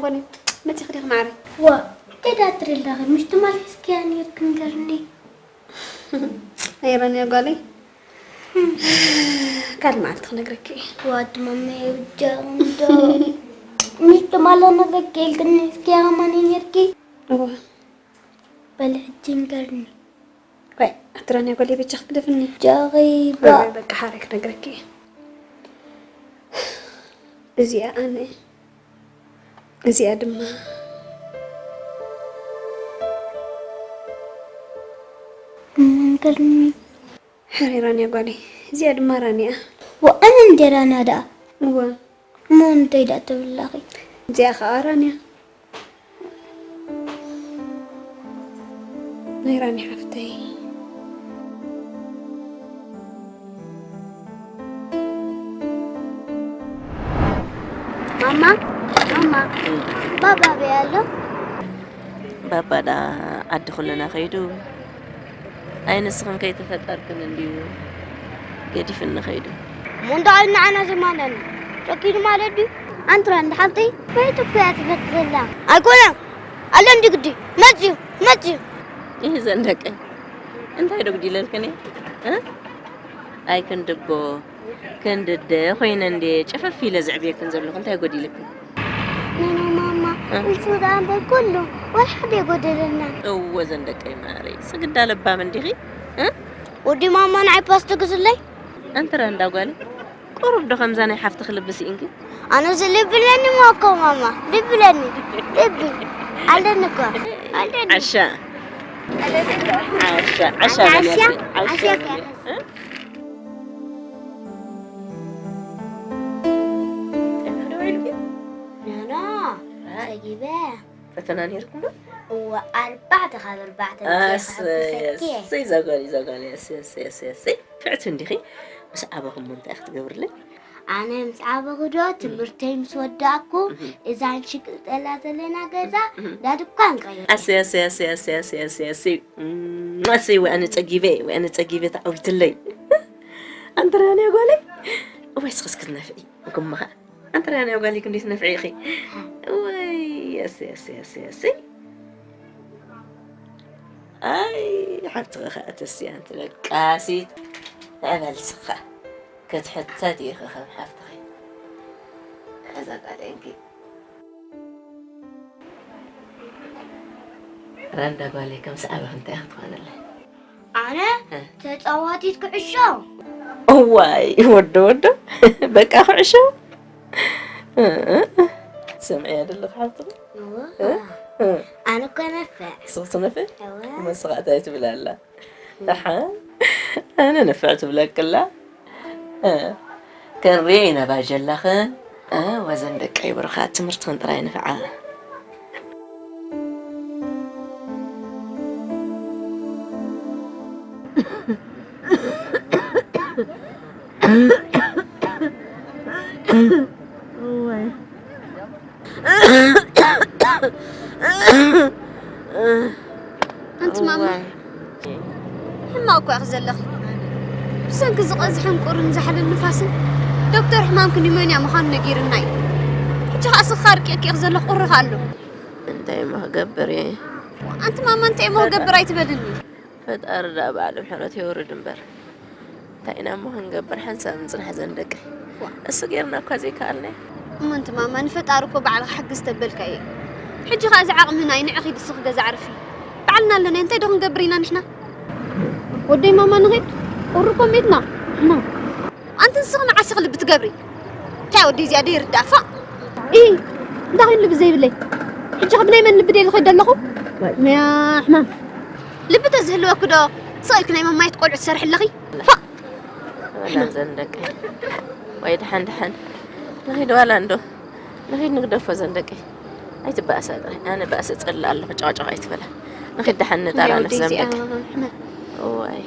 ጓለይ፣ መጺኺ ዲኺ ማዕረይ? ዋ፣ እንታይ ደኣ ትርኢ ኣለኺ? ምሽ ትማሊ ሒዝክያ ነይርኪ ንገርኒ። ነይረ እኔ ጓለይ። ካልእ መዓልቲ ክነግረኪ እየ። ዋ፣ እቲ ማመይ ውጃቕ እንዶ። ምሽ ትማሊ ክነግረኪ ኢልክኒ ሒዝክያ ከማን ነይርኪ። እወ። በሊ ሕጂ ንገርኒ። ዋይ፣ ኣትራንያ ጓለይ በጃኺ ግደፍኒ። ጃኺ ባ- ዋይ፣ በቃ ሓራይ ክነግረኪ እየ። እዚኣ ኣነ፣ እዚኣ ድማ መንገድኒ። ሕራይ ራንያ ጓለይ፣ እዚኣ ድማ ራንያ። ወኣነ እንዴ ራንያ ደኣ? እወ። እሞ እንታይ ደኣ ትብላኺ? እዚኣ ኸኣ ራንያ። ናይ ራኒ ሓፍተይ። ማማ፣ ማማ፣ ባባ ኣበይ ኣሎ? ባባ ደኣ ዓዲ ኩልና ከይዱ። ኣይ ንስኽን ከይተፈጠርክን እንድዩ ገዲፍኒ ከይዱ። እሞ እንዳ ንዓና ዘይማለና ጨኪኑ ማለት ድዩ? ኣንትራ እንዳ ሓብተይ በይቱ እኮ እያ ትፈቲ ዘላ። ኣይኮነን። ኣለ እንዲ ግዲ። መጽዩ፣ መጽዩ። ይህ ዘንደቀ። እንታይ ዶ ጉዲለልክን እየ? እ? ኣይ ክንድቦ፣ ክንድደ ኮይነ እንዴ ጨፈፍ ኢለ ዘዕብየክን ዘለኹ እንታይ ጎዲልክን? ኖኖ ማማ፣ እ? ንሱ ደኣ እምበር ኩሉ ወላ ሓደ ኣይጎደለናን። እወ ዘንደቀይ ማረይ፣ ስግዳ ለባም እንዲኺ? እ? ወዲ ማማ ንዓይ ፓስቲ ግዝለይ። ኣንትራ እንዳ ጓለይ፣ ቁሩብ ዶ ከምዛ ናይ ሓፍትኺ ልቢ ስኢንኪ? ኣነስ ልቢ ኣለኒ እኮ ማማ፣ ልቢ ኣለኒ። ልቢ ኣለኒ እኮ። ኣለኒ። ዓሻ። ዓሻ፣ ዓሻ ኣታ በልያ ዓሻ፣ እስኪ። ዓሻ ዓሻ በልያ። በልያ። እ? ጸኒሑ ዶ ውዒልኪ? ኖኖ፣ ጸጊበ። ፈተና ነይርኩም ዶ? እወ፣ ኣርባዕተ ካብ ኣርባዕተ ኣምጺኤ ኣሰይ፣ ከሕጉሰኪ እየ። ኣሰይ፣ እዛ ጓል፣ እዛ ጓል፣ ኣሰይ፣ ኣሰይ፣ ኣሰይ፣ ኣሰይ። ፍዕቲ እንዲኺ? ምስ ዓበኹም እሞ እንታይ ኢኺ ትገብርለይ? ኣነ ምስ ዓበኹ ዶ፣ እም። ትምህርተይ ምስ ወዳእኩ፣ እም። እዛ ንሽቅጠላ ዘለና ገዛ እም። እንዳ ድኳን ቀይረ። ኣሰይ፣ ኣሰይ፣ ኣሰይ። እም፣ ኣሰይ፣ ወይ ኣነ ጸጊበ፣ ወይ ኣነ ጸጊበ፣ ተዓዊትለይ። ኣንተ ራንያ ጓለይ፣ እዋይ፣ ስኽስክት ነፍዒ፣ ጉምኻ። ኣንተ ራንያ ጓለይ ክንደይ ትነፍዒ ኢኺ? እዋይ፣ ኣሰይ፣ ኣሰይ፣ ኣሰይ፣ ኣሰይ። ኣይ፣ ሓብትኺ ኸኣ ተስያ፣ ኣንቲ ለቃሲት። ንዕበል ስኻ። ክትሕተት ኢኺ ከም ሓፍትኺ። እዛ ጓለይ እንኪ። ራንዳ ጓለይ፣ ከምስ ዓበኺ እንታይ ክትኾነለይ? ኣነ እ። ተጻዋቲት ኩዕሾ። እዋይ፣ ወዶ፣ ወዶ። በቃ ኩዕሾ? እ፣ እ፣ እ። ትሰምዕያ ደለኺ ሓብትኺ? እወ። እ? እ። ኣነ እኮ ነፍዕ። ንስኺ ትነፍዒ? እወ። እሞ ንስኻ እንታይ ትብል ኣላ? ደሓን ኣነ ንፍዕ ትብለኪ ኣላ። እ፣ ክንሪኦ ኢና ባጀላኽን። እ፣ ወዘን ደቀይ ብሩኻት ትምህርትኽን ጥራይ ንፍዓ። እዋይ። ኣንቲ ማማ፣ እዋይ። ሕማቕ እኮ ኢኺ ዘለኺ። ብሰንኪ ዝቐዝሐን ቁርን ዛሕልን ንፋስን ዶክተር ሕማምኪ ኒሞንያ ምዃኑ ነጊሩና እዩ። ሕጂ ኸኣ ስኻ ኣርቂቕኪ ኢኺ ዘለኺ፣ ቁሪ ኸኣ ኣሎ። እንታይ እሞ ክገብር እየ? ኣንቲ ማማ፣ እንታይ እሞ ክገብር ኣይትበልኒ። ፈጣሪ ደኣ ባዕሉ ምሕረት የውርድ እምበር። እንታይ ኢና እሞ ክንገብር፣ ሓንሳብ ንጽናሕ ዘን ደቀይ። ዋ። እሱ ጌርና እኳ ዘይከኣልና። እሞ ኣንቲ ማማ፣ ንፈጣሪ እኮ ባዕልኻ ሓግዝ ተበልካ እየ። ሕጂ ኸኣ እዚ ዓቕሚ ናይ ንዕኺ ድስኺ ገዛ ዕርፊ። ባዕልና ኣለና፣ እንታይ ዶ ክንገብር ኢና ንሕና? ወደይ ማማ ንኺድ፣ ቁሪ እኮ ሜትና። ንሕና። ኣንቲ ንስኺ መዓስ ኢኺ ልቢ ትገብሪ? እንታይ ወዲ እዚኣ ደይርዳእ፣ ፋእ። ኢ፣ እንታይ ኮይኑ ልቢ ዘይብለይ? ሕጂ ኸ ብናይ መን ልቢ ደይ ልኸይድ ኣለኹ? ዋይ፣ መያ ሕማም። ልቢ ተዝህልወኪ ዶ ስቕ ኢልኪ ናይ መማየት ቆልዑ ትሰርሒ ኣለኺ? ፋእ። ወላ ዘን ደቂ። ወይ ደሓን ደሓን። ንኺድ ዋላ እንዶ። ንኺድ ንግደፎ ዘን ደቂ። ኣይትበኣሳ ጥራይ። ኣነ በኣሰ ጸልእ ኣለኹ። ጫዋጫዋ ኣይትበላ። ንኺድ ደሓን ንጣራ እንዲያው ነፍሲ ዘን ደቂ። ዴዚ፣ ኣነ እዋይ።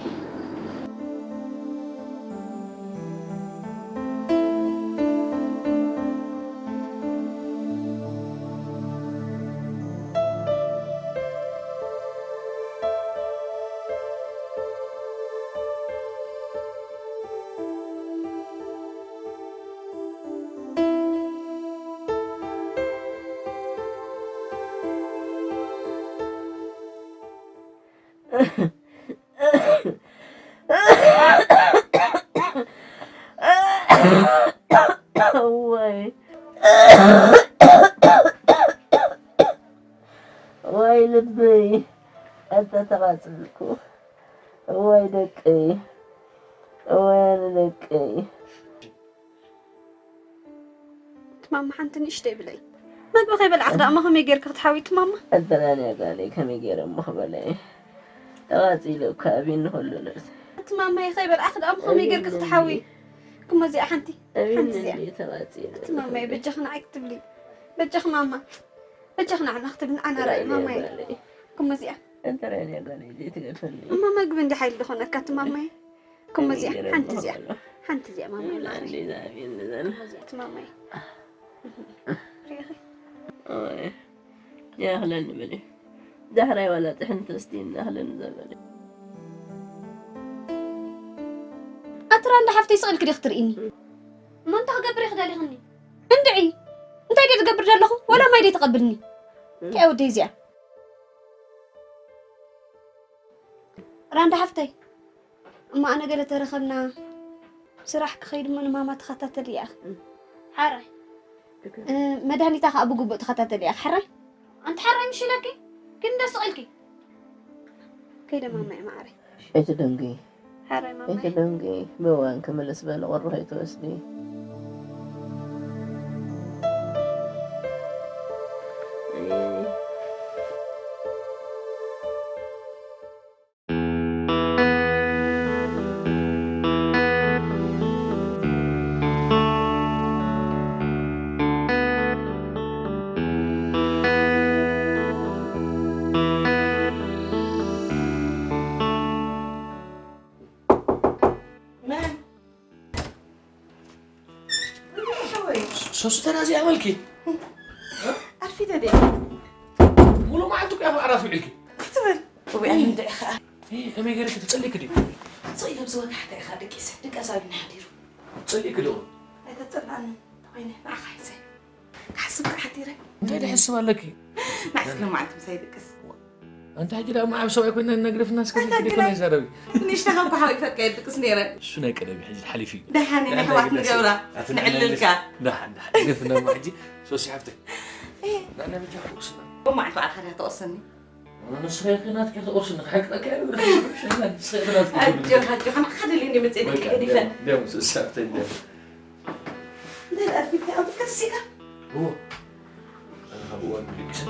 እዋይ፣ እዋይ ልበይ፣ ኣታ ተቓጸልኩ። እዋይ ደቀይ፣ እዋይ ኣነ ደቀይ። ትማማ ሓንቲ ንእሽተይ ብለይ። መግቢ ከይበልዓኽ ደኣ እሞ ከመይ ጌርኪ ክትሓዊ ትማማ? ኣደራንያ ጋለይ ከመይ ገይረ እሞ ክበልዕ? ተቓጺለ እኮ ኣብኒ ኩሉ ነብሰይ። ትማማይ ከይበልዓኽ ደኣ እሞ ከመይ ጌርኪ ክትሓዊ? ክሞ እዚኣ ሓንቲ፣ ሓንቲ እዚኣ። ተቓጺለ። ትማማይ በጃኺ ንዓይ ክትብሊ። በጃኺ ማማ። በጃኺ ንዓና ክትብሊ ንዓና ርኣይ ማማይ። ክሞ እዚኣ። ኣደራንያ ጋለይ ዘይትገድፈኒ። እሞ መግቢ እንዲ ሓይሊ ዝኾነካ ትማማይ። ክሞ እዚኣ ሓንቲ እዚኣ ሓንቲ እዚኣ ማማይ ማሪ። ክሞ እዚኣ ትማማይ። ሪኢኺ? ኦይ፣ ይኣኽለኒ በሊ። ዳሕራይ ዋላ ጥሕን ተስቲን ይኣኽለኒ ዘበለ። ኣቲ ራንዳ ሓፍተይ ስቕ ኢልኪ ዲኺ ትርእይኒ? እሞ እንታይ ክገብር ኢኺ ደሊኽኒ? እንድዒ! እንታይ ድየ ዝገብር ዘለኹ? ወላ ማይ ድየ ተቐብልኒ? እንታይ ወደይ እዚኣ? ራንዳ ሓፍተይ፣ እሞ ኣነ ገለ ተረኸብና ስራሕ ክኸይድ እሞ ንማማ ተኸታተሊ ኢኻ። ሓራይ። እ፣ መድሃኒታ ከዓ ብግቡእ ተኸታተሊ ኢኻ። ሓራይ። ኣንቲ ሓራይ ምሽ ኢለኪ? ግን ደስ ኢልኪ። ከይደ ማማ እየ ማዓረይ። ኣይትደንግዪ። ሓራይ ማማ እየ። ኣይትደንግዪ። ብእዋን ክምልስ በሊ ቁሪ ከይትወስዲ። ሶስተ ናዚ ኣመልኪ ኣርፊደ ድየ? ሙሉ መዓልቲ እኮ ኢኻ ዓራት ውዒልኪ። ክትብል እውያ ምንድዒ ኸዓ። ከመይ ገይርኪ ትጸሊኪ ድዩ? ስቕ ኢለ ብዝወጋሕታ ኢኻ ደቂሰ ድቃስ ኣብዩኒ ሓዲሩ። ጸሊእኪ ዶ? ኣይተጸላእንን ተኾይነ ንዓኻ ሒዘ ክሓስብ ከዓ ሓዲረ። እንታይ ድሕስብ ኣለኪ? ንዓስኪ ሎማዓንቲ ምሳይ ድቅስ። ኣንቲ ሕጂ ደኣ መዓብ ሰብኣይ ኮይና ነግርፍና እስከ ኣታ ዘይኮነ ግናይ። ይዛረቢ። ንእሽተኻ እኮ ሓቂፈካ እየ ድቅስ ነይረ። እሱ ናይ ቀደም እዩ፣ ሕጂ ሓሊፉ እዩ። ደሓን ኢና ኣሕዋት ንገብራ፣ ኣቲ ንዕልልካ። ደሓን፣ ደሓን። ገፍና እሞ ሕጂ ሶሲ ሓፍተይ። እየ። ንዓና ብቻ ክወስና። እሞ ዓንተ ባዕልኻ ዲኻ ተወስኒ? ንስኺ ኢኺ ናትኪ ተወስኒ፣ ክሕቅረኪ እየ። ንስኺ ኢኺ ናትኪ። ኣጆኻ፣ ኣጆኻ፣ ንዓኻ ደልየ እንደ መፅእ ደቂ ገዲፈ። ደም ስስ ሓፍተይ፣ ደም። እንታይ ደኣ ኣርፊድካ ኣውጥካ ተሲእካ? እዎ። ኣነ ካብ እዋን ብድቅሰ።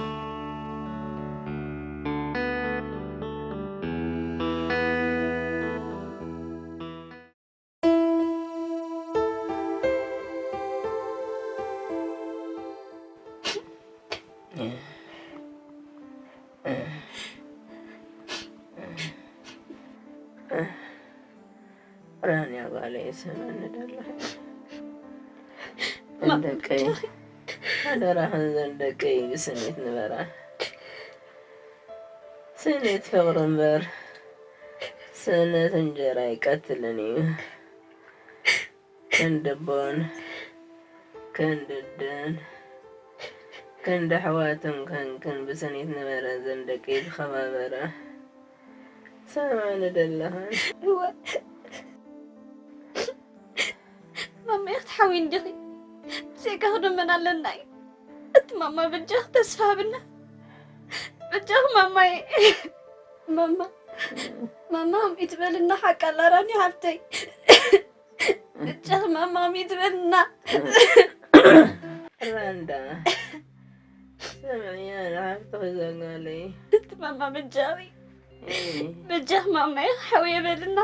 ራንያ ጓለይ ስምዕኒ ደለኺ? ዘን ደቀይ ሓደራኽን ዘን ደቀይ ብስኒት ንበራ። ስኒት ፍቕሪ እምበር ስእነት እንጀራ ኣይቀትልን እዩ። ክንዲ ኣቦን ክንዲ ኣደን ክንዲ ኣሕዋትን ኮንክን ብስኒት ንበራ ዘን ደቀይ ዝኸባበራ። ትሰምዕኒ ዶ ኣለኻ? እወ ማማይ ክትሓውይኒ ዲኺ? ብዘይካኺ ዶ መን ኣለና እዩ? እቲ ማማ በጃኺ ተስፋ ሃብና። በጃኺ ማማይ። ማማ ማማ ከምኡ ትበልና ሓቃ ኣላ ራኒ ሓፍተይ። በጃኺ ማማ ከምኡ ትበልና። ራንዳ ስምዕያ ንሓፍትኺ ዘጋለይ። እቲ ማማ በጃኺ በጃኺ ማማየ ሓውየ በልና።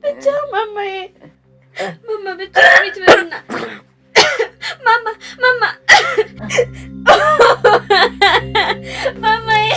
በጃኺ ማማየ። ማማ በጃኺ ቤት በልና። ማማ ማማ ማማየ።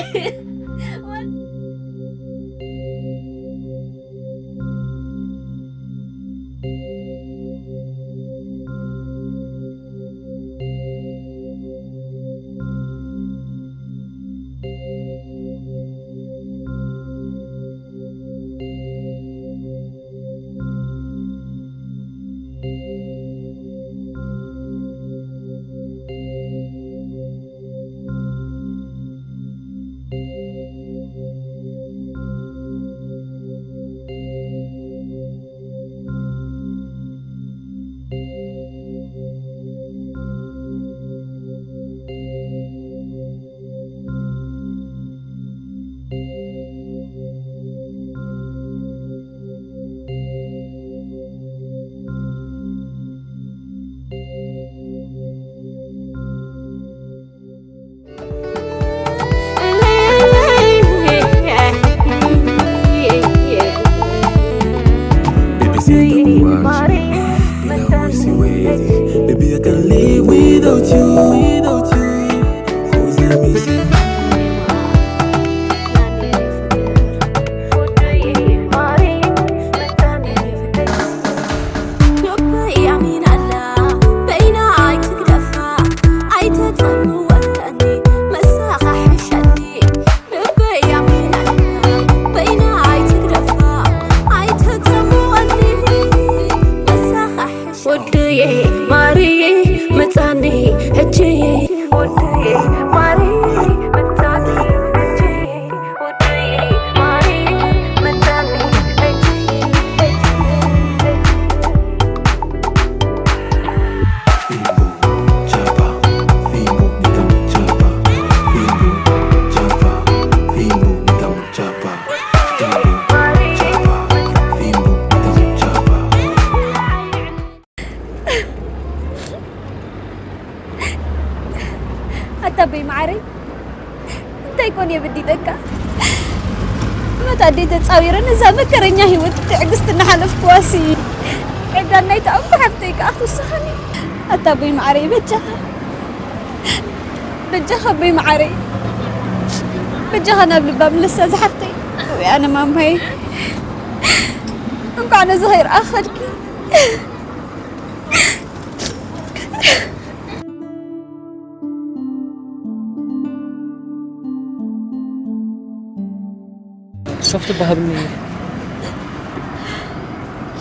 Baby, say don't want you. Be like, what's the way? Baby, I can't live without you, without you. Cause I miss you. ውዱዬ ማርዬ ምጻኒ ሕጂ። ውዱዬ ማርዬ ምጻኒ ሕጂ። ውዱዬ ማርዬ ምጻኒ ሕጂ። ኣታ በይ መዓረይ፣ እንታይ ኮን የብዲደካ? መት ኣደ ተጻዊረ ነዛ መከረኛ ህይወት ትዕግስቲ እናሓለፍኩዋሲ፣ ዕብዳን ናይታ እኮ ሓፍተይ ከኣ ክትውስኸኒ። ኣታ በይ መዓረይ፣ በጃኻ፣ በጃኻ በይ መዓረይ፣ በጃኻ ናብ ልባ ምለሳ ዝሓፍተይ። ወይ ኣነ ማማይ፣ እንኳዕ ነዚ ከይረኣኸልኪ። ሶፍት በሃብኒ።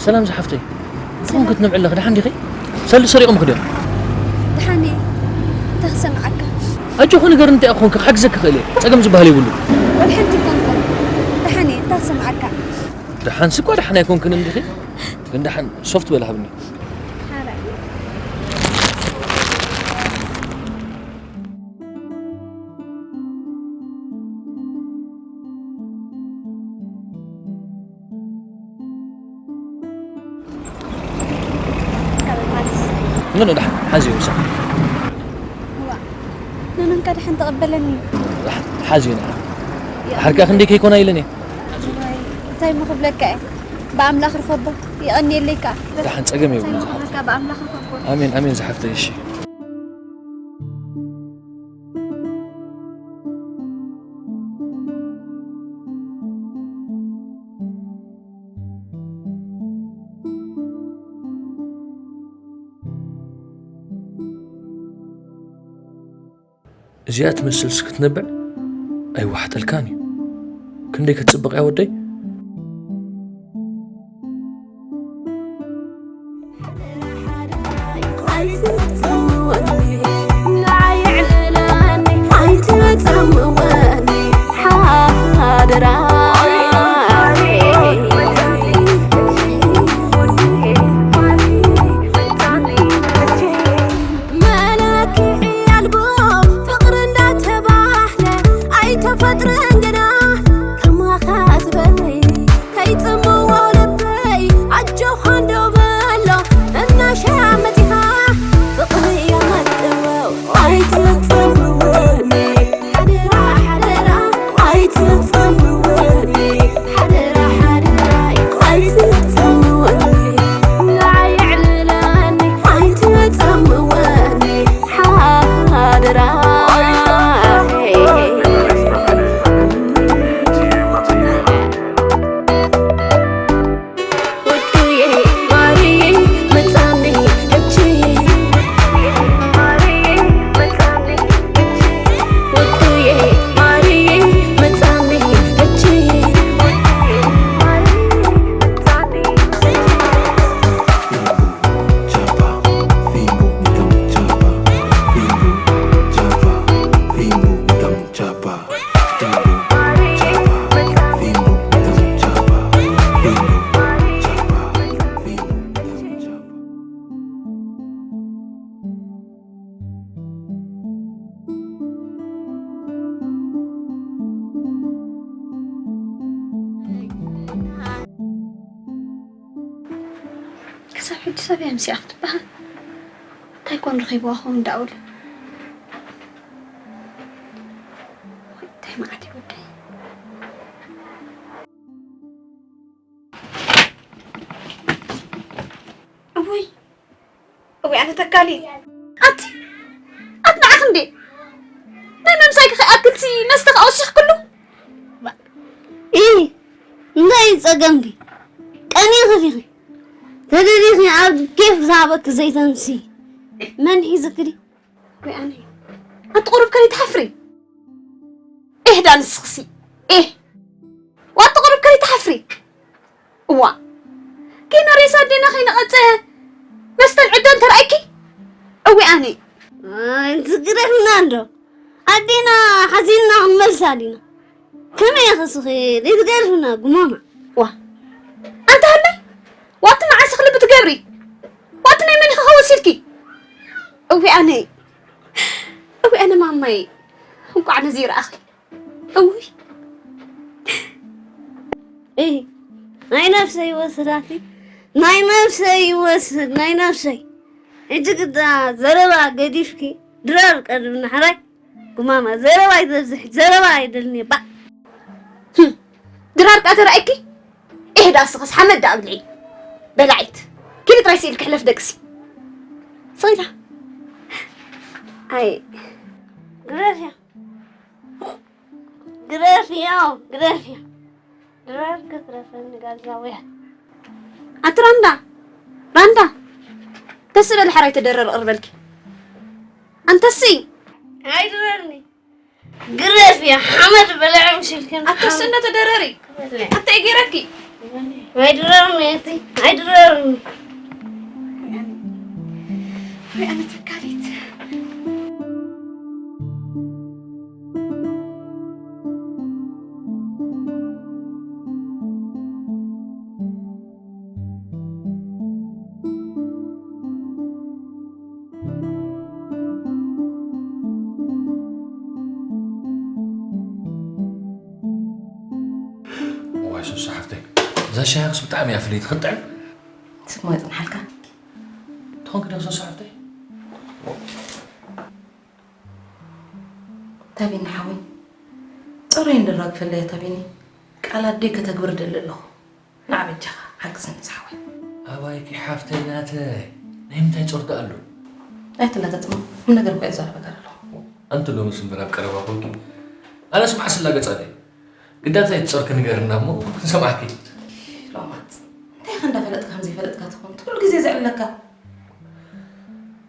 ሰላም ዝሓፍተይ። ሰላም። ክትነብዒ ኣለኺ፣ ደሓን ዲኺ? ሰሉ ሰሪቑም ክድዮም? ደሓን እየ። እንታይ ክሰምዓካ? ኣጆኺ ንገርኒ፣ እንታይ ኮንኪ? ክሓግዘኪ ክእል እየ። ጸገም ዝበሃል የብሉ። ወላ ሓንቲ ኣይኮንኩን። ደሓን እየ። እንታይ ክሰምዓካ? ደሓንሲ እኳ ደሓን ኣይኮንክን እንዲኺ? ግን ደሓን ሶፍት በል ሃብኒ። ሓራይ። ኖ፣ ኖ፣ ደሓን ሓዝዮ፣ ምሳሕ። እዋ፣ ንነንካ ደሓን ተቐበለኒ። ደሓን ሓዝዮ፣ ንዓ። ሓርካ ክንደይ ከይኮና ኢለን እየ። እዋይ፣ እንታይ እሞ ክብለካ እየ? ብኣምላኽ ርኸቦ፣ የቐንየለይ ከኣ። ደሓን ጸገም የብሉን። እንታይ እሞ ክብለካ፣ ብኣምላኽ ርኸቦ። ኣሜን፣ ኣሜን ዝሓፍተይ፣ እሺ። እዚኣ ትመስልስ ክትነብዕ ኣይዋሕጠልካን እዩ። ክንደይ ክትጽብቕ እያ ወደይ? መለክዒ ኣልቦ ፍቕሪ እንዳተባህለ ኣይተፈጥረን ግና ከማኻ ዝበለይ ከይጽምዎ ልበይ ኣጆኻ እንዶ በሎ እናሻመቲኻ ፍቕሪ የመጥዎ ሰብ እያ ምስኣ ክትበሃል። እንታይ ኮን ረኺብዋ ኸውን ዳውል? ወይ እንታይ መዓት እዩ ወደይ? እውይ፣ እውይ፣ ኣነ ተካሊ። ኣቲ፣ ኣቲ ንዓኽ እንዴ? ናይ መምሳይኪ ከይኣክልሲ መስተ ከኣ ወሲኽክሉ? ኢ፣ እንታይ እዩ ጸገምኪ? ቀኒኺ ዲኺ? ተደሊኺ ኣብ ኬፍ ዝሃበኪ ዘይተምሲ። መን ሒዝኪ ድዩ? ወይ ኣነ። ኣቲ ቁሩብ ከይትሓፍሪ። ኤህ ዳ ንስኽሲ። ኤህ። ዋቲ ቁሩብ ከይትሓፍሪ። እዋ። ኪኖ ሬሳ ኣዴና ከይነቐጸ መስተን ዕዳን ተራእኪ? እዊ ኣነ። ኣይ፣ ትግረፍና እንዶ። ኣዴና ሓዚልና ክንመልሳ ዲና። ከመይ ኢኺ ስኺ ዘይትገርፍና ጉማማ? ዋ። ኣንታ ሃለይ። ዋቲ መዓስ ክልብ ትገብሪ? ዋቲ ናይ መን ኢኺ ከወሲድኪ? እዊ ኣነ። እዊ ኣነ ማማይ። እንቋዕ ነዚ ይረኣኺ። እውይ። እይ፣ ናይ ነፍሰይ ይወስድ ኣቲ። ናይ ነፍሰይ ይወስድ፣ ናይ ነፍሰይ። ሕጂ ግዳ ዘረባ ገዲፍኪ ድራር ቀርብና ሕራይ። ጉማማ፣ ዘረባ ኣይተብዝሒ፣ ዘረባ ኣይደልኒ፣ ባእ። ህም፣ ድራር ቃ ተራእኪ? ኢሕ ዳ እስኽስ ሓመድ ዳ ኣብልዒ። በላዒት። ኪዲ ጥራይ ስኢልኪ ሕለፍ ደቅሲ። ስቕ ኢላ። ኣይ። ግረፍያ። ግረፍዮ፣ ግረፍዮ። ድራር ክትረፈኒ ጋዛውያ። ኣቲ ራንዳ፣ ራንዳ። ተስእ በሊ ሓራይ ተደረር ቅርበልኪ። ኣንተሲ። ኣይድረርኒ። ግረፍዮ፣ ሓመድ በልዐ ምሽልክን ኣተስእ ሓመድ። እነ ተደረሪ። በልዐ። ኣንተ ይገረኪ። ኣይድረርኒ፣ ኣቲ። ኣይድረርኒ። ወይ ኣነ ተካሊት። እዋይ ሱሱ ሓፍተይ፣ እዛ ሻሂ ክስ ብጣዕሚ እያ ፍልይቲ፣ ክትጥዕም። ስማ ይጽንሓልካ። ትኾንኪ ዶ ሱሱ ሓፍተይ? ታቢኒ ሓወይ፣ ጸሮይ እንድራግፈለይ ታቢኒ፣ ቃል ኣደይ ከተግብር ደሊ ኣለኹ። ንዓ በጃኻ ሓግዘኒ ዝሓወይ። ኣባይኪ ሓፍተይ ናተይ፣ ናይ ምንታይ ጾር ደኣ ኣሎ? ኣይትላተጽማ፣ ቁም ነገር እኮ እየ ዝዛረበካ ዘለኹ። ኣንቲ ሎምስ እምበር ኣብ ቀረባ ኮንኪ፣ ኣነስ መዓስ እላገጻለይ? ግዳ እንታይ ትጸርኪ ንገርና እሞ ክንሰምዓኪ። ሎማት፣ እንታይ ኢኻ እንዳፈለጥካ ከም ዘይፈለጥካ ትኾን? ኩሉ ግዜ ዘዕልለካ።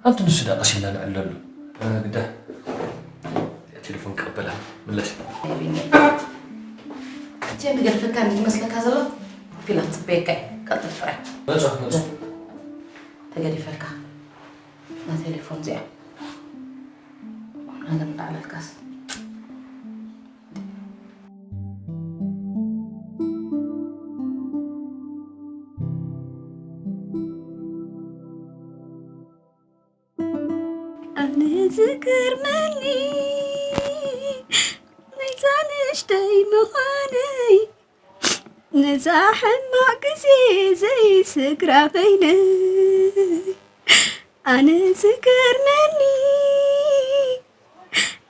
ኣንቲ ንሱ ዳ ቀስ ኢልና ንዕለሉ። እ፣ ግዳ ቴሌፎን ክቕበላ። ምለስ። እቼ ንገድፈካ እንዲ ትመስለካ ዘሎ? ፊላት ጽበየካ እየ። ቀልጥፍ ጥራይ። መጽ፣ መጽ። ተገዲፈልካ። ና ቴሌፎን እዚኣ። ቁም ነገር እንዳዕለልካስ። ኣነ ዝገርመኒ ናይዛ ንእሽተይ ምዃነይ፣ ነዛ ሕማቕ ግዜ ዘይስግራ በይነይ። ኣነ ዝገርመኒ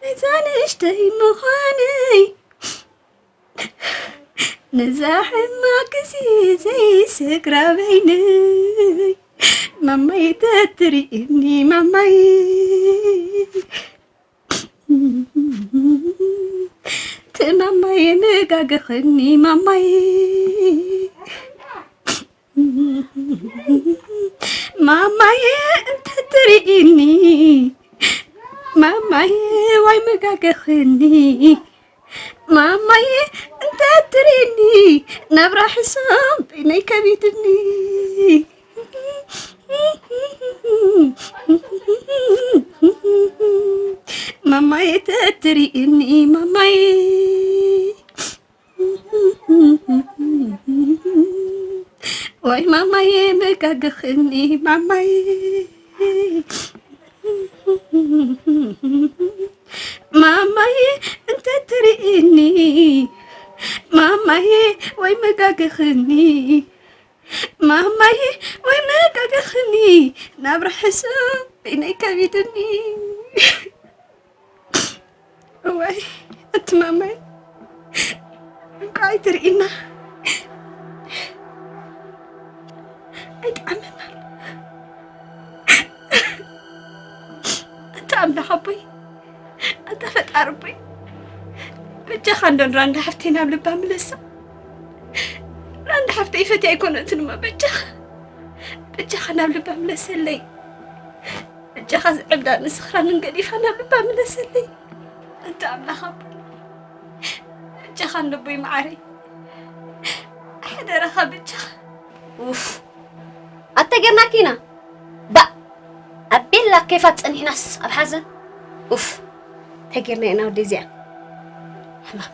ነዛ ንእሽተይ ምዃነይ፣ ነዛ ሕማቕ ግዜ ዘይስግራ በይነይ። ማማይ ተትሪእኒ ማማይ፣ ትማማይ መጋገኽኒ ማማይ። ማማዬ እንተትርእይኒ፣ ማማዬ ዋይ መጋገኽኒ። ማማዬ እንተትርእይኒ፣ ናብራ ሕሱም በይነይ ከቢድኒ። ማማዬ ተትርእይኒ፣ ማማዬ። ዋይ ማማዬ መጋገኽኒ ማማዬ፣ ማማዬ እንተ ትርእኒ ማማዬ፣ ዋይ መጋገኽኒ። ማማይ ወይ መጋገኽኒ ናብ ርሕሱ በይነይ ከቢድኒ። እዋይ እቲ ማማይ እንኳዕ ኣይትርእይና ኣይጠዓመናል። ኣንታ ኣምላኽ ኣቦይ፣ ኣንታ ፈጣሪ ኣቦይ፣ በጃኻ እንዶ ንራንዳ ሓፍተይ ናብ ልባ ምለሳ። ራንዳ ሓፍተይ ፈትያ ኣይኮነትን እሞ በጃኻ፣ በጃኻ ናብ ልባ ምለሰለይ። በጃኻ ዝዕብዳ ንስኽራንን ገዲፋ ናብ ልባ ምለሰለይ። ኣንታ ኣምላኽ ኣቦይ፣ በጃኻ እንዶ ኣቦይ መዓረይ፣ ሓደራኻ በጃኻ። ኡፍ፣ ኣተጌርናኪ ኢና። ባእ፣ ኣቤላ ኬፋት ጸኒሕናስ ኣብ ሓዘን። ኡፍ፣ ተጌርና ኢና ወደይ እዚኣ። ሕማም።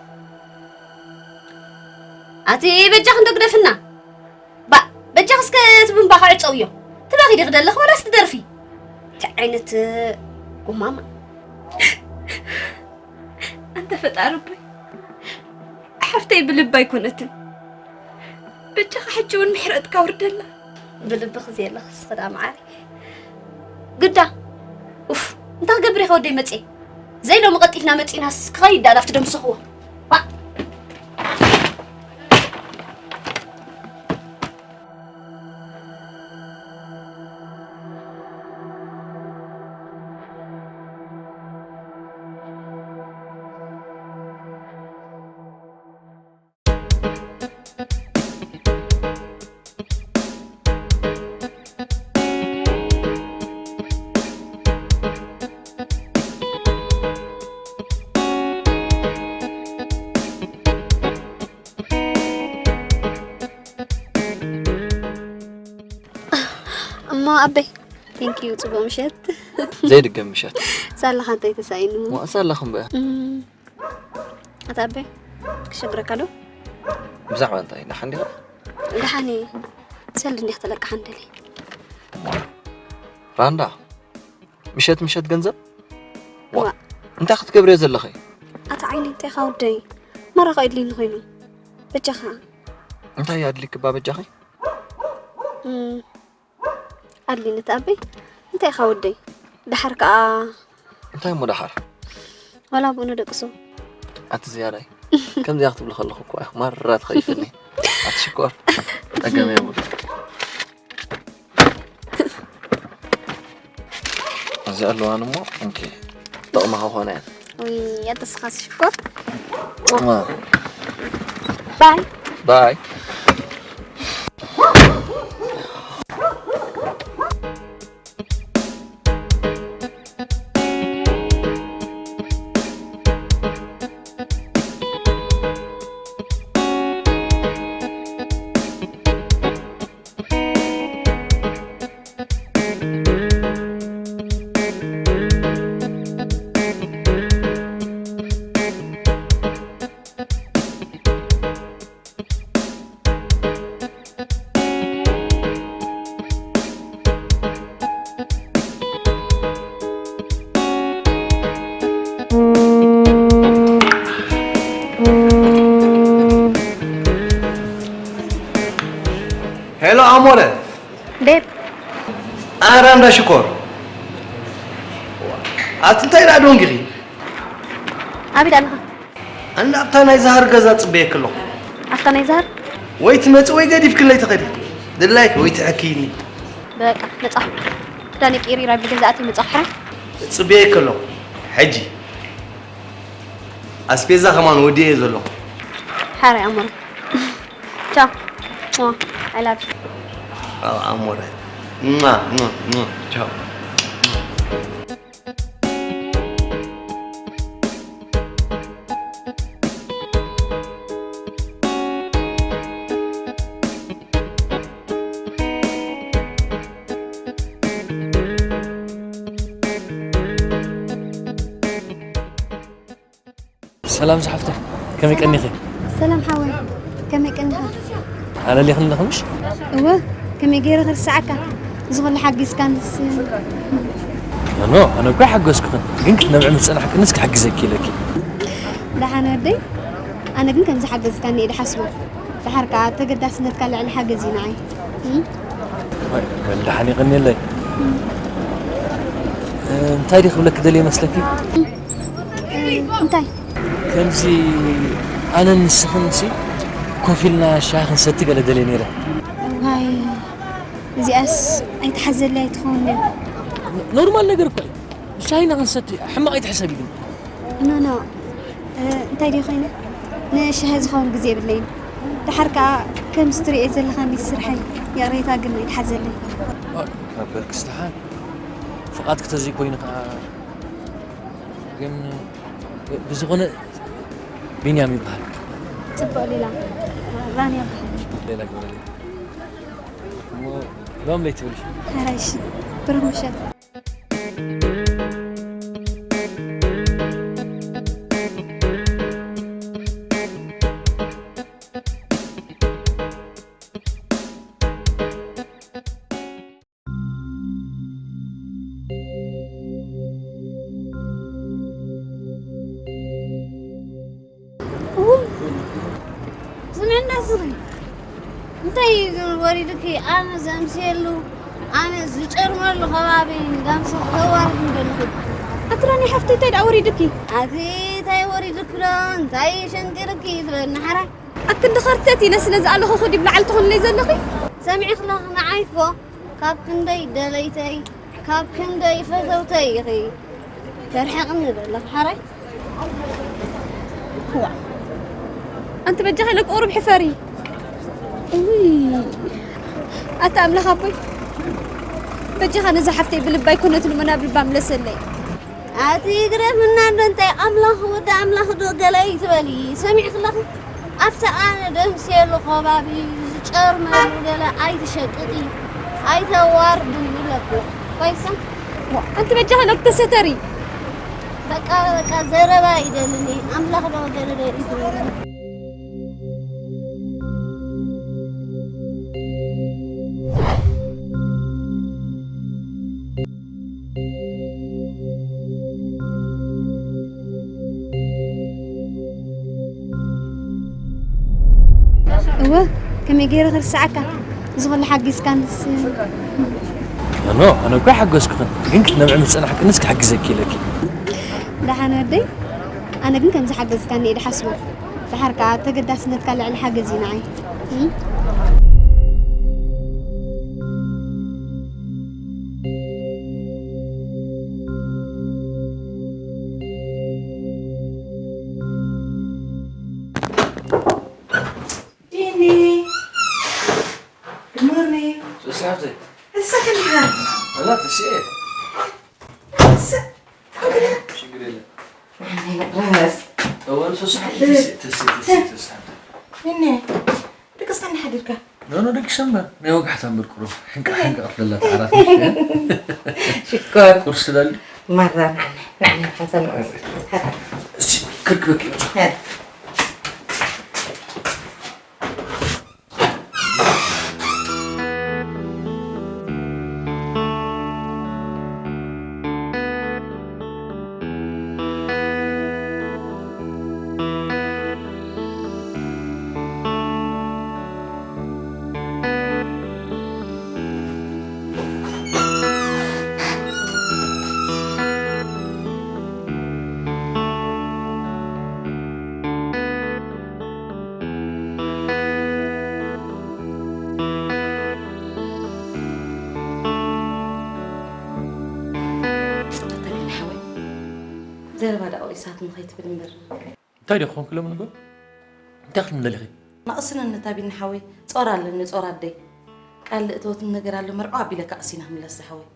ኣቲ በጃኺ እንዶ ግደፍና። ባእ፣ በጃኺ እስከ እቲ ብንባኻ ዕጸውዮ። ትበኺ ዲኺ ደለኺ ዋላስ ትደርፊ? እንታይ ዓይነት ጉማማ። ኣንታ ፈጣሪ ኣቦይ፣ ሓፍተይ ብልባ ኣይኮነትን። በጃኻ ሕጂ እውን ምሕረትካ ኣውርደላ። ብልብኺ ዘየለኽስ ኽዳ መዓረይ። ግዳ፣ ኡፍ፣ እንታይ ክገብር ኢኻ ወደይ መጽየ? ዘይ ሎሚ ቀልጢፍና መጺእናስ ክኸይድ ደኣ ናብቲ ደምሰኽዎ። ዋ! እሞ ኣበይ? Thank you፣ ጽቡቕ ምሸት። ዘይድገም ምሸት። ሳላኻ እንታይ ተሳኢኑ? ዋ፣ ሳላኹም በያ። እም፣ ኣታ ኣበይ፣ ክሸግረካ ዶ? ብዛዕባ እንታይ? ደሓን ዲኻ? ደሓን እየ። ሰልዲ እንዲያ ክትለቅሓ እንደሊ። ራንዳ፣ ምሸት ምሸት ገንዘብ? ዋ። ዋ፣ እንታይ ክትገብርዮ ዘለኺ? ኣታ ዓይኒ እንታይ ኢኻ ወደይ? መራኻ የድልየኒ ኮይኑ። በጃኻ። እንታይ ኣድልይክባ በጃኺ? እም፣ ኣድልይኒ ተኣበይ። እንታይ ኢኻ ወደይ? ደሓር ከኣ እንታይ እሞ ደሓር? ዋላ ብኡ ንደቅሶ። ኣቲ ዝያዳይ። ከምዚኣ ክትብሊ ከለኹ እኮ ማራ ትኸይፍኒ። ኣቲ ሽኮር። ጸገም የብሉ። እዚ ኣለዋን እሞ እንኪ ጥቕሚ ክኾነ እየን። ውይ፣ ኣተስኻስ ሽኮር። እማ። ባይ። ባይ። ሄሎ ኣሞረ። ቤብ። ኣረ እንዳ ሽኮር። ኣቲ እንታይ ደኣ ደንጊኺ? ኣበይ ደኣ ኣለኻ? ኣንዳ ኣብታ ናይ ዛሃር ገዛ ጽበየኪ ኣለኹ። ኣብታ ናይ ዛሃር? ወይ ትመጺ ወይ ገዲፍክለይ ትኸዲ። ድላይኪ ወይ ትሕክይኒ። በቃ፣ መጻኹ። ክዳነይ ቀይረ ኣብ ገዛ ኣትየ መጻኹ፣ ሕራይ። ጽበየኪ ኣለኹ። ሕጂ ኣስቤዛ ከማን ወዲኤ ዘለኹ። ሓራይ ኣሞረ። ቻው። ሟ፣ I love you። ኣው ኣሞረ። ሟ፣ ሟ፣ ሟ። ቻው። ሰላም ዝሓፍተይ፣ ከመይ ቀኒኺ? ሰላም ሓወይ፣ ከመይ ቀኒኻ? ኣለሊኽኒ ኣለኺ ምሽ? እወ፣ ከመይ ገይረ ክርስዓካ? እዚ ኹሉ ሓጊዝካንስ። ኖ፣ ኣነ እኮ ኣይሓገዝኩኽን፣ ግን ክትነብዒ ምስ ጸናሕክንስ ክሕግዘኪ ኢለኪ። ደሓን ወደይ፣ ኣነ ግን ከም ዝሓገዝካኒ እየ ዝሓስቦ። ደሓር ከኣ ተገዳስነትካ ልዕሊ ሓገዝ እዩ ንዓይ። እም? ወይ፣ ወልደሓን ይቐንየለይ። እ፣ እንታይ ድየ ክብለኪ ደልየ መስለኪ? እ፣ እንታይ? ከምዚ ኣነን ንስኽን ሲ ኮፍ ኢልና ሻሂ ክንሰቲ ገለ ደልየ ነይረ። ዋይ፣ እዚኣስ ኣይትሓዘለይ ኣይትኸውን ድያ? ኖርማል ነገር እኮ እዩ። ሻሂና ክንሰቲ ሕማቕ ኣይትሕሰቢ ግን። ኖ፣ ኖ። እ፣ እንታይ ድዩ ኮይነ? ንሻሂ ዝኸውን ግዜ የብለይን። ደሓር ከኣ ከምዚ ትርእየ ዘለኻ እንዲ ስርሐይ። ይቕሬታ ግን ኣይትሓዘለይ። ኦ፣ በልክስ ደሓን። ፍቓድኪ ተዘይኮይኑ ከኣ ግን ብዝኾነ ቢንያም ይበሃል። ጽቡቕ ሌላ ራንያ ይበሃል። ሌላ ግበረለይ። እሞ ሎም ለይቲ ትብሊ? ሕራይ እሺ። ብሩኽ ምሸት። እውይ፣ ስምዕና ስኺ፣ እንታይ እዩ ግን ወሪዱኪ? ኣነ ዘምስየሉ፣ ኣነ ዝጨርመሉ ከባቢ ጋምሰ ከዋርድ እንደልኩ። ኣትራኒ ሓፍተይ፣ እንታይ ደኣ ወሪዱኪ? ኣቲ እንታይ ወሪዱኪ ዶ? እንታይ ሸንጢርኪ ትበልኒ ሓራይ? ኣክንዲ ኸርተት ኢለ ስለ ዝኣለኹ ኹዲ ብላዕሊ ትኾንለይ ዘለኺ? ሰሚዕኺ ኣለኺ ንዓይ እኮ ካብ ክንደይ ደለይተይ፣ ካብ ክንደይ ፈተውተይ ኢኺ ተርሕቕኒ ዘለኺ ሓራይ። ዋእ። ኣንቲ በጃኺ ኢለ ቁሩብ ሕፈሪ። ውይ። ኣታ ኣምላኽ ኣቦይ። በጃኻ ነዛ ሓፍተይ ብልባ ኣይኮነትን እሞ ናብ ልባ ምለሰለይ። ኣቲ ግደፍና እንዶ እንታይ ኣምላኽ ወዲ ኣምላኽ ዶ ገለ ይትበሊ ሰሚዕኺ ኣለኺ? ኣብቲ ኣነ ደምስየሉ ከባቢ ዝጨርመሉ ገለ ኣይትሸቅጢ ኣይተዋርድኒ ይብለኩ። ኮይሰ? ዋ፣ ኣንቲ በጃኺ ሎክ ተሰተሪ። በቃ በቃ ዘረባ ይደልኒ ኣምላኽ ዶ ገለ ዶ ይትበሊ። እወ፣ ከመይ ገይረ ክርስዓካ? እዚ ኹሉ ሓጊዝካንስ። ኖ፣ ኣነ እኮ ሓገዝኩኽን፣ ግን ክትነብዒ ምስ ጸናሕክንስ ክሕግዘኪ ኢለኪ። ደሓን ወደይ፣ ኣነ ግን ከም ዝሓገዝካኒ እየ ዝሓስቦ። ደሓር ከኣ ተገዳስነትካ ልዕሊ ሓገዝ እዩ ንዓይ። እም? ዲኒ፣ good morning። ሶሲ ሓፍተይ። እሳ ከሊካ? ኣላ ተሲኤ። እሳ፣ ሽግር የለን። ኣይ፣ መቅረስ። እወን ሶሲ ሓፍተይ፣ ተሲኤ፣ ተሲኤ፣ ተሲኤ፣ ሶሲ ሓፍተይ። ዲኒ፣ ደቅስካ እናሓደርካ? ኖ፣ ኖ፣ ደቂሰ እምበር። ናይ ወጋሕታ እምበር ቁሩብ። ሕንቃ፣ ሕንቃ ክፍለላ ተዓራት ምሽ። ሽኮር። ቁርሲ ትደሊ? ማራ ንዓና፣ ንዓና ሓንሳብ ንቁርስ። እስቲ ክርክበኪ። ሀ። ኣታ ግን ሓወይ፣ ዘረባ ደኣ ወዲሳትኒ ከይትብል እምበር። እንታይ ደኣ ክኾንኩ ሎሚ ንግሆ? እንታይ ክትብሊ ደሊኺ? ኣቕስነኒ ታቢኒ ሓወይ፣ ጾር ኣለኒ፣ ጾር ኣደይ። ቃል እተወትኒ ነገር ኣሎ፣ መርዖ ኣቢለካ ኣቕሲና ክምለስ ዝሓወይ።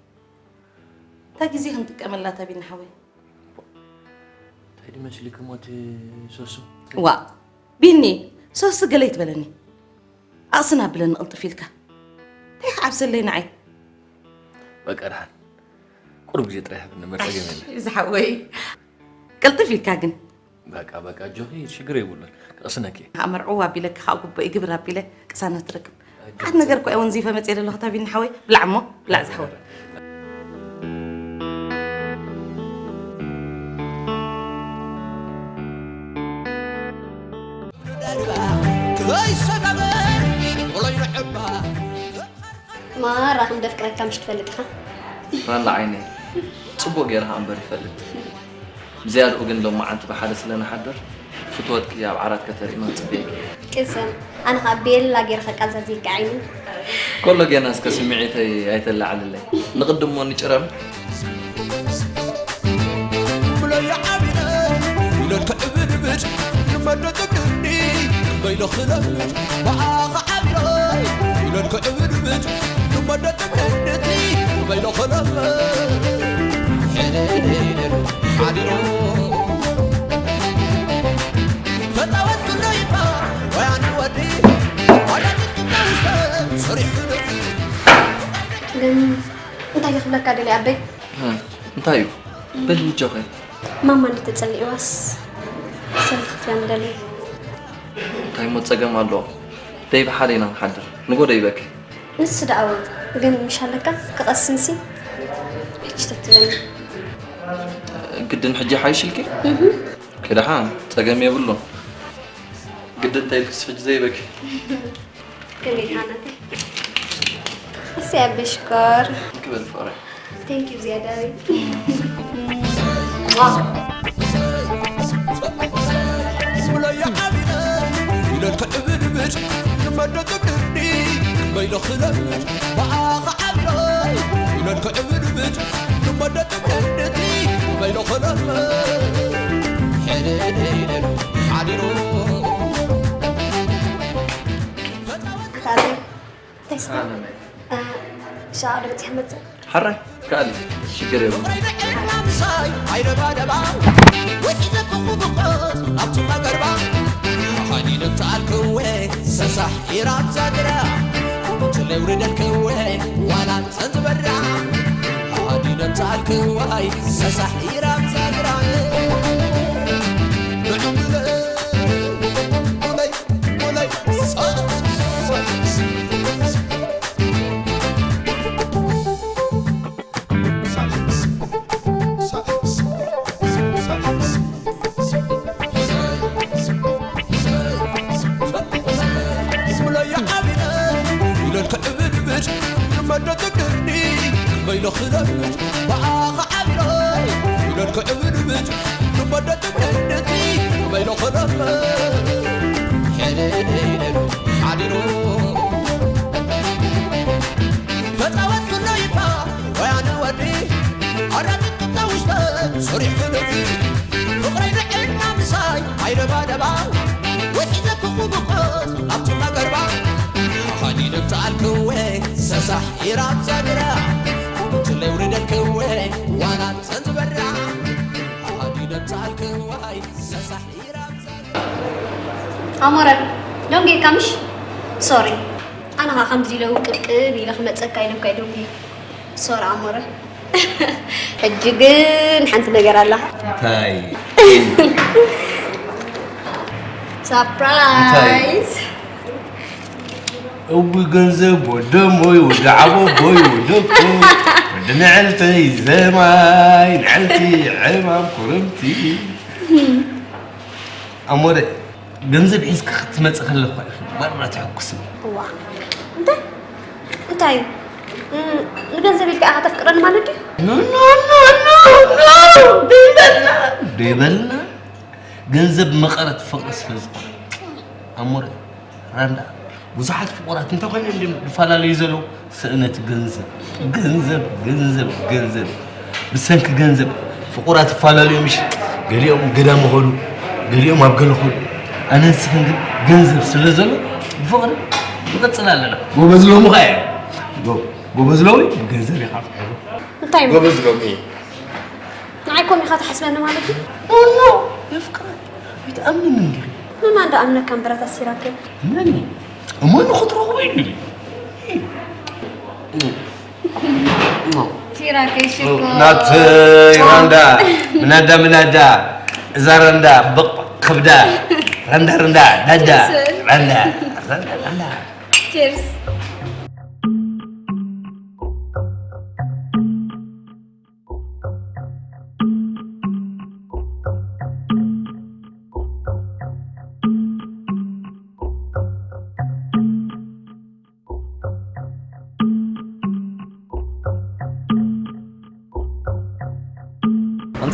እታ ግዜ ክንጥቀመላ ታቢኒ ሓወይ። እንታይ ድዩ መሲልኪ ሞት ሶሱ? ዋእ፣ ቢኒ፣ ሶሲ ገለ ይትበለኒ። ኣቕስን ኣብለኒ ቅልጥፍ ኢልካ። እንታይ ክዓብሰለይ ንዓይ? በቃ ደሓን። ቁሩብ ግዜ ጥራይ ሃብኒ፣ እምበር ጸገም የለን። ዝሓወይ። ቅልጥፍ ኢልካ ግን። በቃ፣ በቃ፣ ኣጆኺ፣ ሽግር የብሉን። ክቕስነኪ። ከኣ መርዕዎ ኣቢለ፣ ከኣ ጉቦ ግብር ኣቢለ ቅሳነት ትረክብ። ኣጆኺ። ኣት ነገር እኮ ወንዚፈ መጽየ ዘለኹ፣ ታቢኒ ሓወይ። ብላዕ እሞ፣ ብላዕ ዝሓወይ። ከይሰጋገር ወሎይ ንዕባ ማራ ከም ደፍቅረካ ምሽ ትፈልጥ ኢኻ። ራንዳ ዓይነይ፣ ጽቡቕ ጌርካ እምበር ይፈልጥ። ብዝያድኡ ግን ሎማዓንቲ ብሓደ ስለ ንሓድር፣ ፍትወትኪ ኣብ ዓራት ከተርእይና ንጽበየኪ። ቅሰን፣ ኣነ ኸኣ ቤላ ጌረ ከቃዛዝየካ ዓይኒ። ከሎ ጌና እስከ ስምዒተይ ኣይተላዕልለይ። ንቕድሞ ንጭረም። ብለያ ዓቢነ ኢለን ክዕብድብድ ንመደጥቅኒ በይሎ ክለምድ ብኣኻ ዓቢነ ኢለን ክዕብድብድ ንመደጥቅንድቲ በይሎ ክለምድ ሕድድድር ሓዲሩ ተጻወት ክሎ ይባ ወያኒ ወዲ ኣዳሚት ክታውስተ ሰሪሑ ግን እንታይ ክብለካ ደልየ ኣበይ? እ፣ እንታይ እዩ? በል ንጆኸ። ማማ እንድተጸሊእዋስ ሰልፊ ክፍላ ንደልየ። እንታይ እሞ ጸገም ኣለዎ? ደይ ብሓደ ኢና ንሓድር። ንጎ ደይበኪ። ንሱ ደኣ እውን ግን ምሽ ኣለካ ክቐስንሲ ሕጂ ተትብለኒ። ግድን ሕጂ ሓይሽልኪ? እህ። ከደሓ ጸገም የብሉን። ግድን ተይልክስ ሕጂ ዘይበኪ። ከመይ ሓናተይ? እሰይ ኣበይ ሽኮር። ክበል ፍቕረይ። Thank you ዝያዳዊ። ብለያ ዓቢነ ኢለን ክዕብድብድ ንመደጥቅኒ በይሎ ክለምድ ብኣኻ ዓቢነ ኢለን ክዕብድብድ ንመደጥቅንድቲ በይሎ ክለምድ ሕድድድድ ሓዲሩ ኣታ ኣበይ? እንታይ ስተ? ኣነ መይ? እ፣ ሻ ወደ በፂሕ መፅእ። ሓራይ፣ ከኣሊ፣ ሽግር የብሉን። ተጻወት ክሎ ይባ ወያነ ወዲ ኣራሚት ክብታ ውሽጠ ሰሪሕ ክነቢ ፍቕረይ ንዕና ምሳይ ኣይደባደባ ወሒዘ ክኹብቆ ኣብቲ ማገርባ ሓዲነ ብተኣልክወ ሰሳሕ ኢራብ ዛግራ ብትለይ ውርደልክወ ዋና ተንዝበራ ሓዲነ ብተኣልክዋይ ሰሳሕ ኢራብ ዛግራ ኣሞረ ዶንጌ ካምሽ ሶሪ ኣነ ኸዓ ከምዚ ኢለ ውቅብቅብ ኢለ ክመፀካ ኢለኳ ዶንጌ ሶሪ ኣሞረ ሕጂ ግን ሓንቲ ነገር ኣላ እንታይ እንታይ ሳፕራይዝ እዊ ገንዘብ ወደሞይ ወዲ ዓቦቦይ ወደኮ ወዲ ንዕልተይ ዘማይ ንዕልቲ ዕማም ኮረምቲ ኣሞረ ገንዘብ ሒዝካ ክትመጽእ ከለኻ ኢኺ መራ ተሐጉስኒ። እዋ እንታይ እንታይ እዩ? እም፣ ንገንዘብ ኢልካ ኢኻ ተፍቅረኒ ማለት ድዩ? ኖ ኖ ኖ ኖ ኖ ደይበልና ደይበልና ገንዘብ መቐረት ፍቕሪ ስለ ዝኾነ ኣሞረ ራንዳ ብዙሓት ፍቑራት እንተኾይኖም ድም ዝፈላለዩ ዘለዉ ስእነት ገንዘብ ገንዘብ ገንዘብ ገንዘብ ብሰንኪ ገንዘብ ፍቑራት ይፈላለዩ ምሽ ገሊኦም ገዳም ይኸዱ ገሊኦም ኣብ ገለ ኸዱ ኣነ ንስኽን ግን ገንዘብ ስለ ዘሎ ብፍቕሪ ንቐፅል ኣለና ጎበዝ ሎሚ ኸ ጎበዝ ሎሚ ብገንዘብ ኢኻ ትሕሩ እንታይ ጎበዝ ሎሚ ንዓይ ኮም ኢኻ ትሓስበኒ ማለት እዩ ኖ የፍቅረኒ ኣይትኣምንን እንዲኺ ንማን ዶ ኣምነካ እምበራታ ሲራክብ መን እሞ ንኽትረኽቦ ይድል ናት ራንዳ ምናዳ ምናዳ እዛ ራንዳ በቕ ከብዳ ራንዳ ራንዳ ዳዳ ራንዳ ራንዳ ራንዳ Cheers.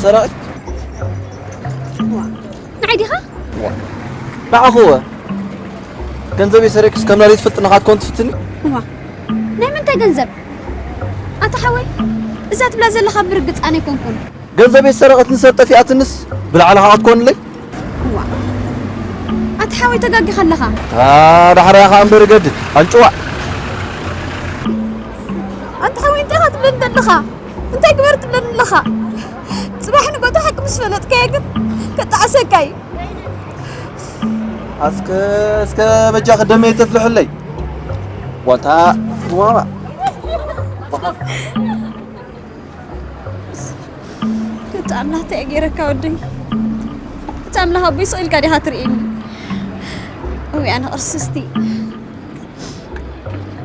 ሰራቒት? ንዓይ ዲኻ? ንዓኹ እወ። ገንዘበይ ሰሪቕክስ ከም ላሊት ፍጥነኻ ክትኮን ትፍትኒ? እዋ፣ ናይ ምንታይ ገንዘብ? ኣታ ሓወይ፣ እዛ ትብላ ዘለኻ ብርግጽ ኣነ ኣይኮንኩን። ገንዘበይ ዝሰረቐትኒ ሰብ ጠፊኣትንስ ብላዕሊ ኸዓ ክትኮንለይ? እዋ፣ ኣታ ሓወይ ተጋጊኻ ኣለኻ። ኣታ ዳሕራያ ኸዓ እምበር ገድድ ኣልጭዋ። ኣታ ሓወይ እንታይ ኢኻ ትብለኒ ዘለኻ? እንታይ ግበር ትብለኒ ኣለኻ? ጽባሕ ንጎታ ሓቂ ምስ ፈለጥካዮ ግን ከጣዕሰካ እዩ። እስከ እስከ በጃኺ ደመይ ተፍልሕለይ ዋልታ ዋዋ። እቲ ኣምላኽ እንታይ ገይረካ ወደይ? እቲ ኣምላኽ ኣቦይ ስቕ ኢልካ ዲኻ ትርእየኒ? እውይ ኣነ ቅርስስቲ፣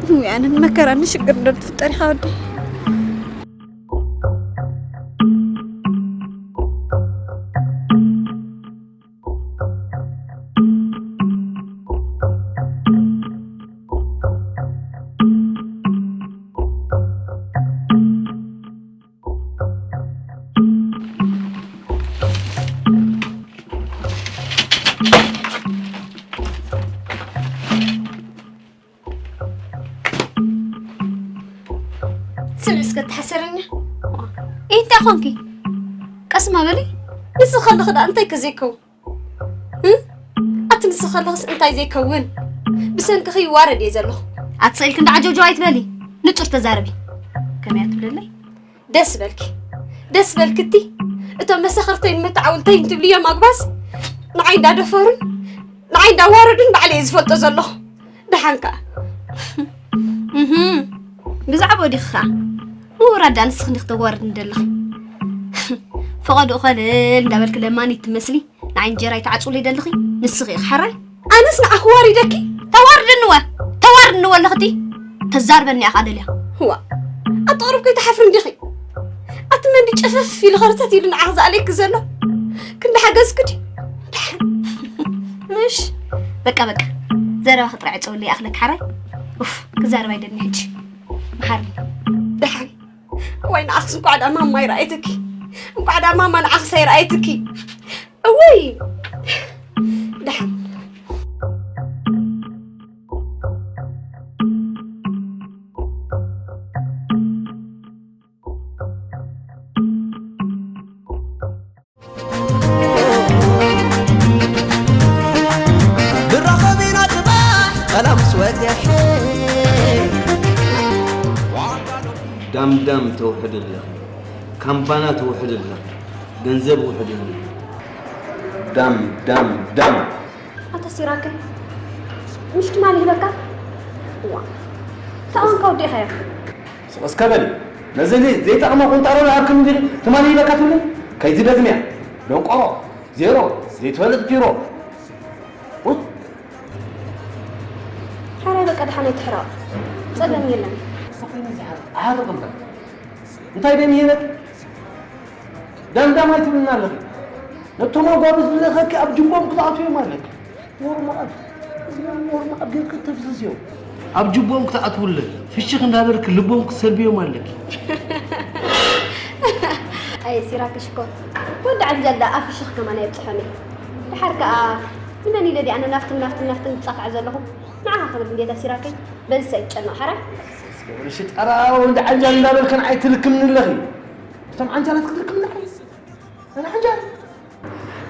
እውይ ኣነ ንመከራ ንሽግር ዶ ትፍጠር ኢኻ ወደይ? ስምዒ እስከ ተሓሰረኛ። እንታይ ኾንኪ? ቀስማ በሊ። ንስኺ ከለኺ ደኣ እንታይ ከ ዘይከውን? እ? ኣቲ ንስኺ ከለኽስ እንታይ ዘይከውን? ብሰንክኺ ይዋረድ እየ ዘለኹ። ኣቲ ስቕ ኢልኪ እንዳ ዓጀውጀው ኣይትበሊ። ንጹር ተዛረቢ። ከመይ እያ ትብለለይ? ደስ በልኪ። ደስ በልኪ እቲ እቶም መሰኸርተይን መተዓውንተይን ትብልዮም ኣጉባዝ ንዓይ እንዳደፈሩን ንዓይ እንዳዋረዱን ባዕለይ እየ ዝፈልጦ ዘለኹ። ደሓን ከኣ። እህ፣ ብዛዕባኡ ዲኺ ኸኣ? ምውራድ ደኣ ንስኺ እንዲኺ ተዋርድኒ ዘለኺ። ፈቐድኡ ኸልል እንዳበልኪ ለማኒት ትመስሊ። ንዓይ እንጀራ ኣይትዓጽውለይ ደለኺ? ንስኺ ኢኺ ሓራይ። ኣነስ ንዓኺ ዋሪደኪ? ተዋርድንወ፣ ተዋርድንወ ኣለኽቲ። ተዛርበኒ ኢኻ ደልያ። ህዋ፣ ኣቲ ቁሩብ ከይትሓፍሪ እንዲኺ? ኣቲ መን ድዩ ጨፈፍ ኢሉ ኸርተት ኢሉ ንዓኺ ዝኣልየኪ ዘሎ? ክንዲ ሓገዝኪ ድዩ? ደሓን። ምሽ፣ በቃ፣ በቃ። ዘረባኺ ጥራይ ዕጸውለይ ይኣኽለኪ ሓራይ። ኡፍ፣ ክዛረብ ኣይደልን ሕጂ። መሓሪ። ደሓን። እዋይ ንዓኽስ እንቋዕ ደኣ ማማ ኣይረኣየትኪ። እንቋዕ ደኣ ማማ ንዓኽስ ኣይረኣየትኪ። እውይ! ደሓን። ብራኸብ ኢና ጽባሕ ቀላ ምስ ወግሐ። ዳም ዳም ተውሕድ ኣለኺ፣ ካምባና ተውሕድ ኣለኺ፣ ገንዘብ ውሕድ ኣለኺ። ዳም ዳም ዳም። ኣታ ሲራክ፣ ምሽ ትማሊ ሂበካ? እዋ፣ ሰኣንካ ወዲእኻዮ። ስቕ እስከ በሊ። ነዚ ዘይጠቕማ ቁንጣሮ ዝሃብክኒ እንድዩ ትማሊ ሂበካ ትብሊ? ከይትደግምያ። ደንቆሮ፣ ዜሮ፣ ዘይትፈልጥ ፒሮ። ኡስ። ሓራይ በቃ ደሓን ኣይትሕረቕ። ጸገም የለን። ስቕ ኢልኒ ዝሓር፣ ኣሃርቕ እምበር። እንታይ ደም ይሄበክ? ዳምዳም ኣይትብልና ኣለኺ። ነቶም ኣጓብዝ ዝለኸኪ ኣብ ጅቦም ክትኣትዮም ኣለኪ። ኖርማል። እዚኦም ኖርማል ጌርኪ ተፍዝዝዮም። ኣብ ጅቦም ክትኣትውለ ፍሽኽ እንዳበልኪ ልቦም ክትሰልብዮም ኣለኪ። ኣየ ሲራክ ሽኮር፣ ወዲ ዓንጃል ደኣ ኣፍሽኽ ከማን ኣየብጽሖን እየ። ድሓር ከኣ ንመን ኢለ ድየ ኣነ ናፍትን ናፍትን ናፍትን ዝጻፋዕ ዘለኹ? ንዓኻ ክብል እንዴታ ሲራከይ፣ በዚ ኣይትጨነቕ ሓራይ። ሽጠራ ወዲ ዓንጃል እንዳበልክን ኣይትልክምኒ ኣለኺ። እቶም ዓንጃላት ክትልክምኒ ኣለኺ። ኣነ ዓንጃል።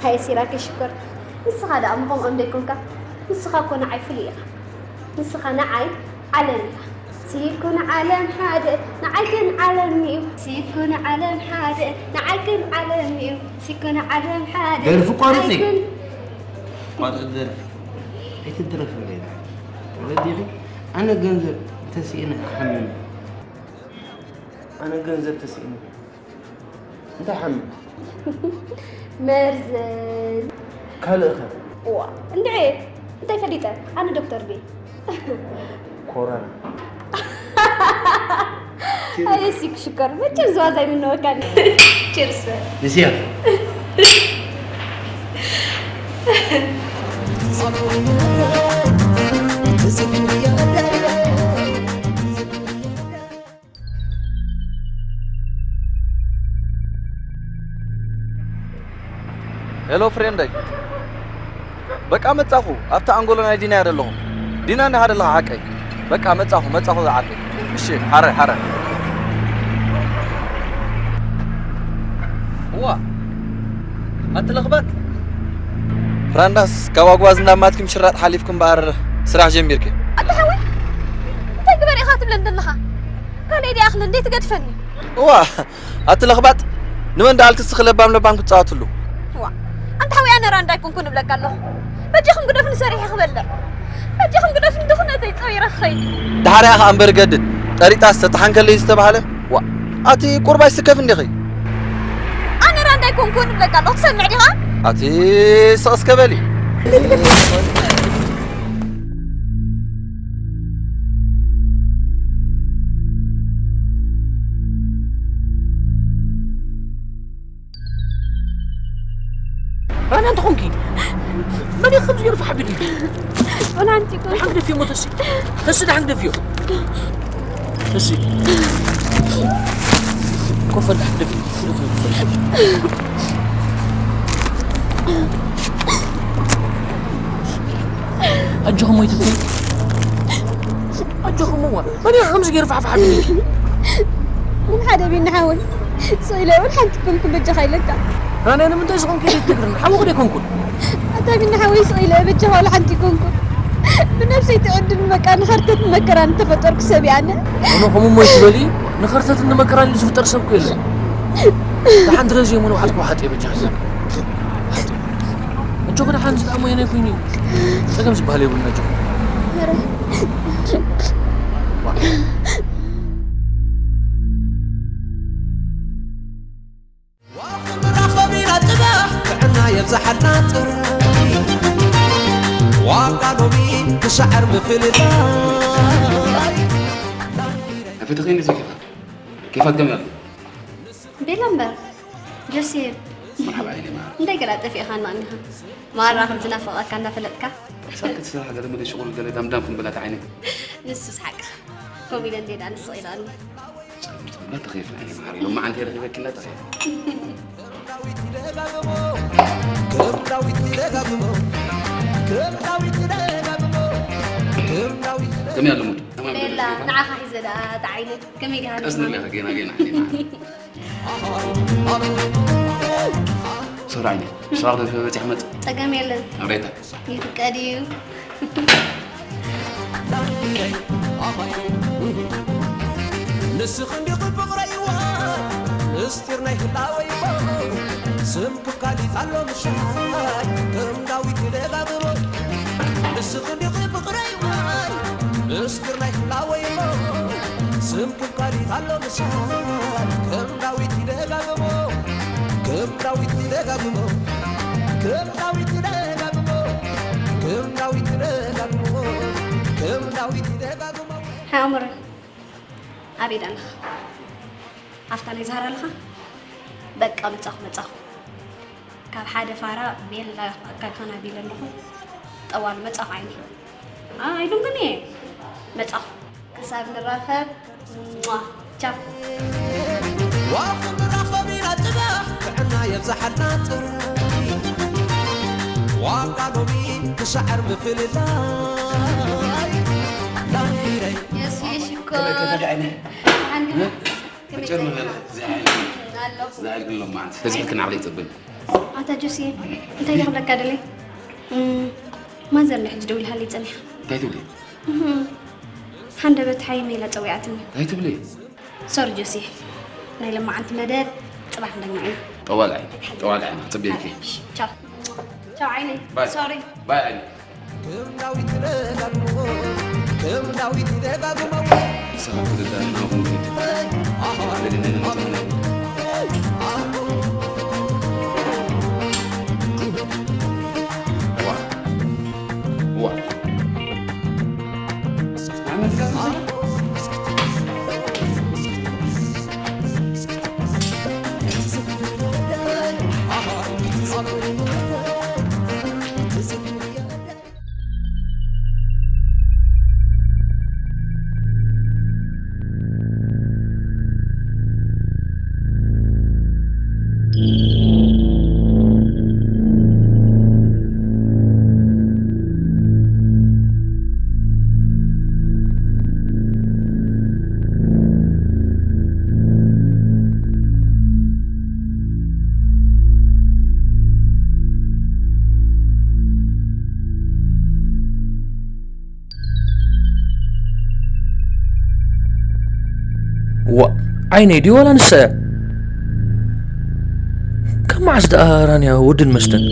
ሃየ ሲራክ ሽኮር፣ ንስኻ ደኣ ምኸምኦም ዶ ኣይኮንካ? ንስኻ እኮ ንዓይ ፍሉይ ኢኻ። ንስኻ ንዓይ ዓለም ኢኻ። ሲኩን ዓለም ሓደ፣ ንዓይ ግን ዓለም እዩ። ሲኩን ዓለም ሓደ፣ ንዓይ ግን ዓለም እዩ። ሲኩን ዓለም ሓደ፣ ደርፊ ቋርጺ። ንዓይ ግን ቋርጺ ደርፊ። ኣይትድረፍለይ። ተረዲኺ? ኣነ ገንዘብ ተስኢነ እሓምም። ኣነ ገንዘብ ተስኢነ። እንታይ ሓምም? መርዝን ካልእ ኸ? እዋ እንድዒ እንታይ ፈሊጠ? ኣነ ዶክተር ድየ? ኮረና። ኣየሲ ክሽከር መቸም ዝዋዛ ይምነወካኒ። ችርስ። ንስያ። ሄሎ ፍሬንደይ፣ በቃ መጻኹ። ኣብታ ኣንጎሎ ናይ ዲና እየ ዘለኹ። ዲና እንዲኻ ዘለኻ ሓቀይ? በቃ መጻኹ፣ መጻኹ ዝዓርከይ። እሺ፣ ሓረ፣ ሓረ። እዋ፣ ኣቲ ለኽባጥ። ራንዳስ፣ ካብ ኣጉባዝ እንዳማትኪ ምሽራጥ ሓሊፍኪ እምበኣር ስራሕ ጀሚርኪ። ኣታ ሓወይ፣ እንታይ ግበር ኢኻ ትብለን ዘለኻ? ካልኣይ ዲኣ ኣኽሊ እንዴት ትገድፈኒ? እዋ፣ ኣቲ ለኽባጥ፣ ንመን ደኣ ኣልክስኺ ለባም ለባም ክትጻወትሉ? ዋ፣ ኣንታ ሓወይ ኣነ ራንዳ ኣይኮንኩን እብለካ ኣለኹ። በጃኹም ግደፉኒ ሰሪሐ ክበልዕ። በጃኹም ግደፉኒ ድኽነተይ ጸዊረ ክኸይድ። ደሓር እያ ኸኣ እምበር ገድድ፣ ጠሪጣስ ተተሓንከለይ ዝተባህለ። ዋ፣ ኣቲ ቁርባይ ስከፍ እንዲኺ። ኣነ ራንዳ ኣይኮንኩን እብለካ ኣለኹ፣ ትሰምዕ ዲኻ? ኣቲ ስቕ እስከ በሊ። ራና እንተኾንኪ መን እዩ ከምዚ ገይሩ ፈሓቢሉ? ወላ ሓንቲ እኮ። ደሓን ግደፍዮ እሞ ተሲ። ተሲ ደሓን ግደፍዮ። ተሲ። ኮፈል ደሓን ግደፍዮ። ግደፍዮ ኮፈል። ኣጆኹም ወይ ትብሉ? ኣጆኹም እዋ። መን እዩ ከምዚ ገይሩ ፋሕፋሕ ኣቢሉኪ? ምን ሓደ ቢኒ ሓወይ፣ ስቕ ኢለ እውን ሓንቲ ኮንኩ በጃኻ ኢለካ። ኣነ ንምንታይ ዝኾንኩ ኢለ ትነግርኒ? ሓውኺ ዶ ኣይኮንኩን? ኣታ ቢኒ ሓወይ፣ ስቕ ኢለ በጃኻ ዋላ ሓንቲ ኮንኩ። ብነብሰይ ትዕድም በቃ ንኸርተት መከራን ተፈጠርኩ ሰብ እየ ኣነ። ኣነ ከምኡ እሞ ይትበሊ፣ ንኸርተትን ንመከራን ኢሉ ዝፍጠር ሰብ እኮ የለን። ደሓን ድረዚ እሞ ንባዕልኪ ወሓጥ እየ በጃኻ። ኣጆኺ ደሓን ዝደኣ ሞየናይ ኮይኑ እዩ። ጸገም ዝበሃል የብሉን ኣጆኺ። ኧረ። ዋ። ዋኽ ንራኸብ ኢና ጽባሕ ጥዕና የብዝሓልና ጥራይ። ዋቃ ሎሚ ክሰዕር ምፍልላይ። ኣይፈተኸይን እዚ ኬፋት። ኬፋት ከመይ ኣሎ? ቤላ እምበር፣ ጀሴ። መርሓባ ዓይኒ ማር። እንታይ ገላ ጠፊእኻና እኒኻ? ማራ ከም ዝናፈቐካ እንዳፈለጥካ። ሳክት ስራሕ ገለ መለ ሽቑል ገለ ዳምዳም ክንበላ ዓይኒ። ንሱስ ሓቅኻ። ከምኡ ኢለ እንዴ ደኣ ንስቕ ኢላሉ። እንዳተኸየፍና ዓይኒ ማር። ሎማዓንቲ ረኺበኪ እንዳተኸየፍ። ከም ዳዊት ደጋግሞ፣ ከም ዳዊት ደጋግሞ፣ ከም ዳዊት ደጋግሞ። ከመይ ኣሎ ሙድ? ተማም ቤላ፣ ደረጃ። ንዓኻ ሒዘ ደኣ እታ ዓይኒ። ከመይ ገሃ ቀስ ንብለካ ገና ገና። ሶራይ፣ ስራሕ ደፊ በፂሕ መፅ። ፀገም የለን። ኣበይታ? ይፍቀድ እዩ። ንስኺ እንዲኺ ፍቕረይዋ፣ ምስጢር ናይ ህላወይዎ፣ ስምኩም ካሊእ ኣሎ ምሻይ፣ ከም ዳዊት ይደጋግሞ። ንስኺ እንዲኺ ፍቕረይዋ፣ ምስጢር ናይ ህላወይዎ፣ ስምኩም ካሊእ ኣሎ ምሻይ፣ ከም ዳዊት ይደጋግሞ፣ ከም ዳዊት ይደጋግሞ፣ ከም ዳዊት ይደጋግሞ፣ ከም ዳዊት ይደጋግሞ፣ ከም ዳዊት ይደጋግሞ። ሓምረ፣ ኣበይ ደኣ ኣለኻ? ኣፍታ ናይ ዛህራ ኣለኻ? በቃ መጻኹ፣ መጻኹ። ካብ ሓደ ፋራ ቤላ ኣካልካና ቢለ ኣለኹ። ጠዋል መጻኹ ዓይኒ። ኣይ፣ ኣይድንግን እየ። መጻኹ። ክሳብ ንራኸብ። ሟ። ቻው። ዋኽ ንራኸብ ኢና ጽባሕ፣ ጥዕና የብዝሓልና ጥራይ። ዋቃ ሎሚ ክሰዕር ምፍልላይ። ላይለይ። የስ፣ የስ፣ ሽኮር። ከመይ፣ ከመይ ደዓይነ? ሓንዲ እ? ከመይ መጨረሻ ደዓይነ? ዝዓይል። ኣሎ። ዝዓይል ግን ሎማዓንቲ። ተዝሕልክን ዓቕሊ ይጽብል። ኣታ ጆሲ፣ እንታይ ዶ ክብለካ ደለይ? እም፣ ማዘር እንዳ ሕጂ ደዊልሃለይ ጸኒሓ። እንታይ ትብሊ? እህም፣ ሃንደበት ሓይመ ኢላ ጸዊዓትኒ። እንታይ ትብሊ? ሶሪ ጆሲ፣ ናይ ለማዓንቲ መደብ ጽባሕ እንደግማ ኢና። ጠዋል ዓይኒ፣ ጠዋል ዓይኒ፣ ጽብየኪ። ቻው። ቻው ዓይነይ። ባይ። ሶሪ። ባይ ዓይኒ። ከም ዳዊት ደጋግሞ፣ ከም ዳዊት ደጋግሞ። ንስኻ ክትርዳእ ናኹም ኪድ። ኣሃ። ዋ። ዋ። ዓይነይ ድዩ ዋላ ንሳ እያ? ካብ መዓስ ደኣ ራንያ ወድን መስተን?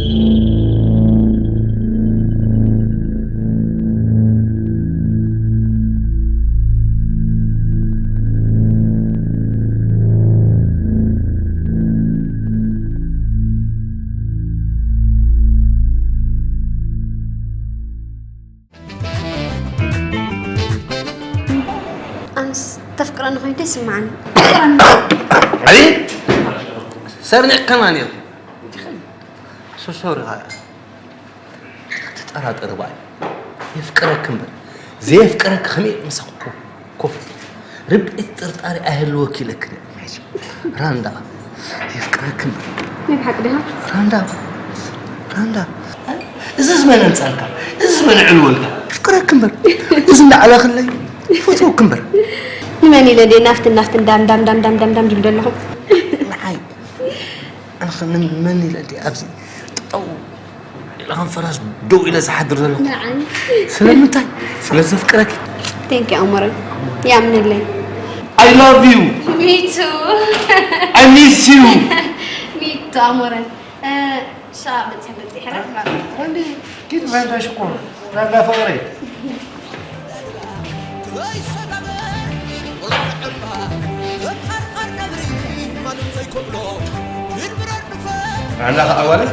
ኣነስ ተፍቅረኒ ኮይኑ ደስ ይስምዓኒ። ኣይ፣ ሰርኒቕካና ነይሩ። ሶሶሪ ኸኣ ትጠራጠሪ በኣይ። የፍቅረኪ እምበር ዘየፍቅረኪ ከመይ ኢሉ ምሳኺ ኮፍ፣ ኮፍ ኢሉ? ርብዒት ጥርጣሬ ኣይህልወኪ ኢለኪ ነይረ። ራንዳ፣ የፍቅረኪ እምበር። ናይ ብሓቂ ዲኻ? ራንዳ፣ ራንዳ፣ እዚ ዝመን ኣንጻልካ፣ እዚ ዝመን ኣዕልወልካ? የፍቅረኪ እምበር፣ እዚ እንዳዕለኽለይ ይፈትወኪ እምበር። ንመን ኢለ ድየ ናፍትን ናፍትን ዳም ዳም ዳም ዳም ዳም ዳም ዝብል ዘለኹ? ንዓይ፣ ኣነ ኸ ን-፣ መን ኢለ ድየ ኣብዚ ጠጠው ኢለ ከም ፈረስ ደው ኢለ ዝሓድር ዘለኹ? ንዓይ። ስለምንታይ? ስለ ዘፍቅረኪ። Thank you ኣሞረይ። ይኣምነለይ። I love you. Me too. I miss you. Me too ኣሞረይ። እ፣ ሻ በፂሐ በፂሐ። እንዲ ኪድ ራንዳ ሽኮር፣ ራንዳ ፍቕረይ። ራንዳ ኸዓ ጓለይ።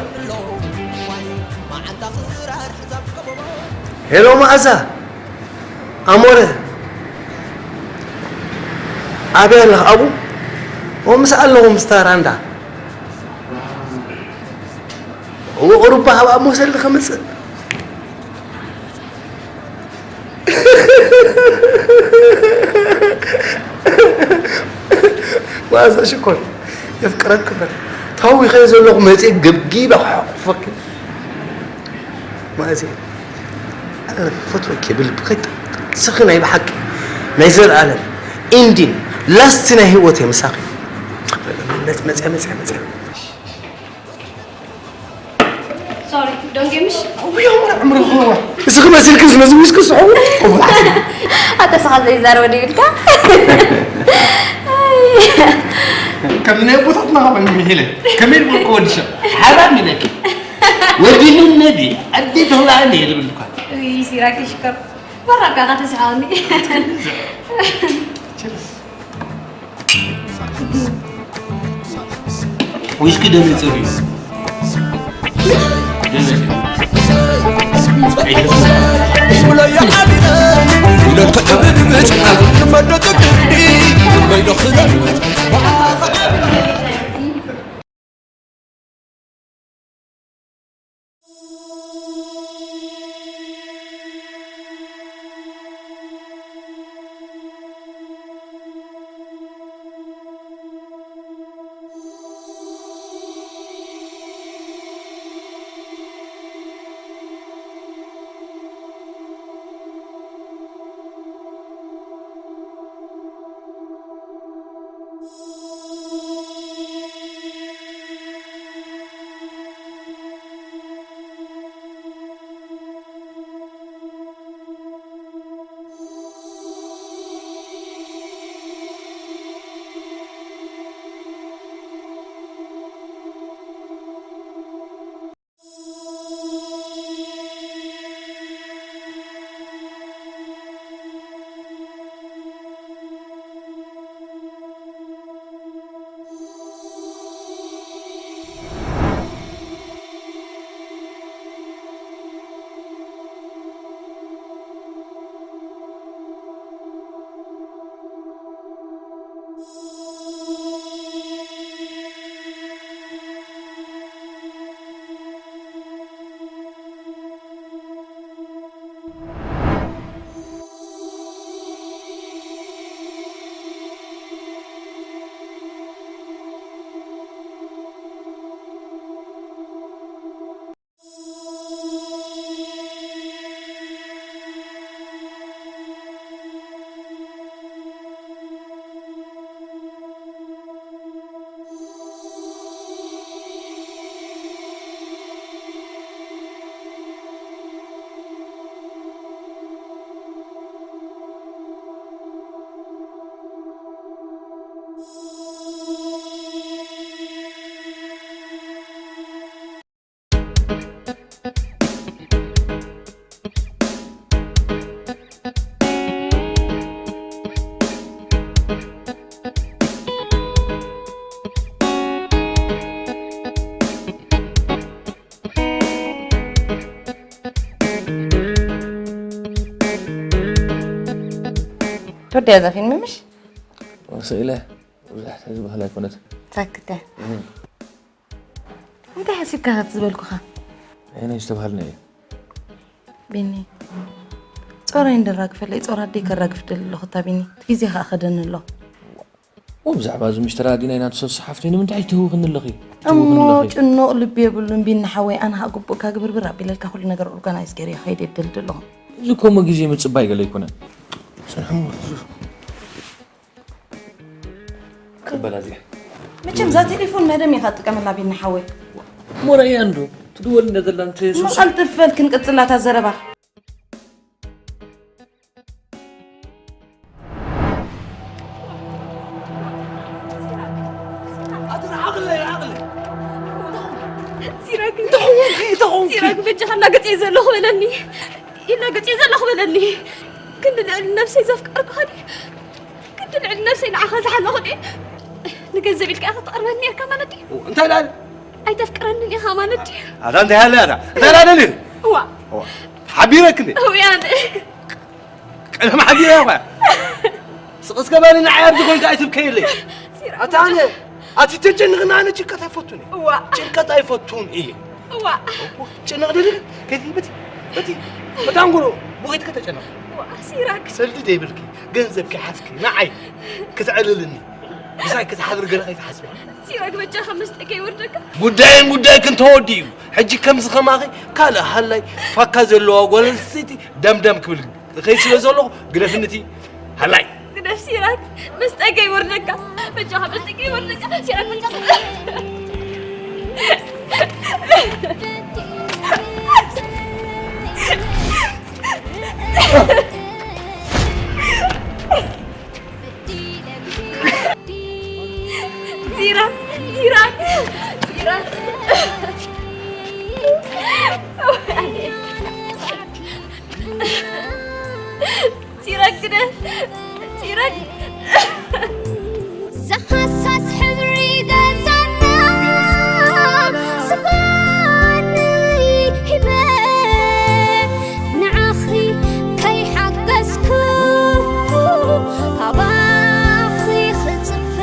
ሄሎ መኣዛ፣ ኣሞረ፣ ኣበይ ኣለኻ ኣብኡ? ኦ፣ ምስ ኣለኹ ምስታ ራንዳ። እወ፣ ቁሩብ ሃባ እሞ ሰልዲ ከምጽእ። መኣዛ ሽኮር፣ የፍቅረኪ እምበር፣ ታዊኸ ዘለኹ መጺአ ገብጊበ ክሓቑፈኪ። መኣዜ፣ ኣነ ፈትወኪ የብል ብኸይ፣ ንስኺ ናይ ብሓቂ ናይ ዘለኣለም ኢንዲን ላስት ናይ ህይወት እየ ምሳኺ። መጽ-፣ መጽያ፣ መጽያ፣ መጽያ። ሶሪ፣ ዶንጌ ምሽ? ውይ፣ ኣምራ፣ ኣምራ፣ ኣምራ። እስኺ መሲልኪ ዝመዚ ዊስኪ ስሑ። ኣታ ስኻ ዘይዛረበ ዶ ይብልካ? ከም ናይ ኣቦታትና ኸዓ ምሒለ። ከመይ ዝበልኩ ወዲ ሸቕ? ሓራም ኢለኪ። ወዲ ምን ነቢ? ኣዴ ተኽላእኒ እየ ዝብልኳ። ውይ፣ ሲራክ ይሽከር። ወራካ ኸተስሓውኒ። ቺርስ። ዊስኪ ደመ ይጸርዩ። ደመ። ወዲ እያ እዛ ፊልም ምሽ? ስኢለ ብዙሕ ዝበሃል ኣይኮነት። ሳክተ እንታይ ሓሲብካ ዝበልኩኻ? ኣየናይ ዝተባሃልና እዩ? ቢኒ ጾረይ እንደራግፈለይ ጾር ኣደይ ከራግፍ ደሊ ኣለኹ እታ ቢኒ እቲ ግዜ ከዓ ከደኒ ኣሎ። ብዛዕባ እዚ ምሽተራ ዲናይ ናቱ ሰብ ሰሓፍተይ ንምንታይ ትህውኽኒ ኣለኺ? እሞ ጭኑቕ ልቢ የብሉን ቢኒ ሓወይ ኣነ ከዓ ግቡእካ ግብርብር ኣቢለልካ ኩሉ ነገር ኦርጋናይዝ ገይረ ከይደ ደልድ ኣለኹ። እዚ ከምኡ ግዜ ምጽባይ ገለ ኣይኮነን። ጽንሑ እሞ ዙር። ክበላ እዚኣ መቸም እዛ ቴሌፎን መደም ኢኻ ትጥቀመላ ቢኒ ሓወይ። ሞራያ እንዶ ትድወል እንደ ዘላ እንተ እሞ ሱስ ቀልጥፍ በል ክንቅጽላታ ዘረባ። ሲራክ በጃኻ እናገጽ እየ ዘለኹ በለኒ። እናገጽ እየ ዘለኹ በለኒ። ክንዲ ልዕሊ ነብሰይ ዘፍቀርኩኻ ድየ? ክንዲ ልዕሊ ነብሰይ ንዓኻ ዝሓለኹ ድየ? ንገንዘብ ኢልካ ኢኻ ትቐርበኒ ነርካ ማለት ድዩ? እንታይ ዳል? ኣይተፍቅረንን ኢኻ ማለት ድዩ? ኣታ እንታይ ሃለ ኣታ? እንታይ ዳል? እዋ። እዋ። ሓቢረክ እንዴ? እውያን። ቀደም ሓቢረ እኳ። ስቕስ ከባኒ ንዓይ ኣብዚ ኮንካ ኣይትብከይለይ። ኣታ ኣነ ኣቲ ተጨንቕና ኣነ ጭንቀት ኣይፈቱን እየ። እዋ። ጭንቀት ኣይፈቱን እየ። እዋ። ጭንቕ ደልክ ከቲ በቲ በቲ በታንጎሎ ብኸይት ከተጨንቕ። እዋ። ሲራክ። ሰልዲ ደይብልኪ ገንዘብ ከይሓዝኪ ንዓይ ክትዕልልኒ ምሳይ ክትሓብር ገለ ከይትሓስቢ። ሲራክ በጃኻ መስጠ ከይወርደካ። ጉዳይን ጉዳይክን ተወዲኡ እዩ። ሕጂ ከምዚ ከማኺ ካልእ ሃላይ ፋካ ዘለዋ ጓል ኣንስተይቲ ደምደም ክብል እኸይ ስለ ዘለኹ ግደፍኒ እቲ ሃላይ። ግደፍ ሲራክ መስጠ ከይወርደካ። በጃኻ መስጠ ከይወርደካ ሲራክ በጃኻ። ሲራክ ሲራክ ሲራክ ሲራክ ግደ ሲራክ ዘሃሳስ ሕብሪ ገዛና ስባኒ ሂበ ንዓኺ ከይሓገዝኩ ካባኺ ክጽበ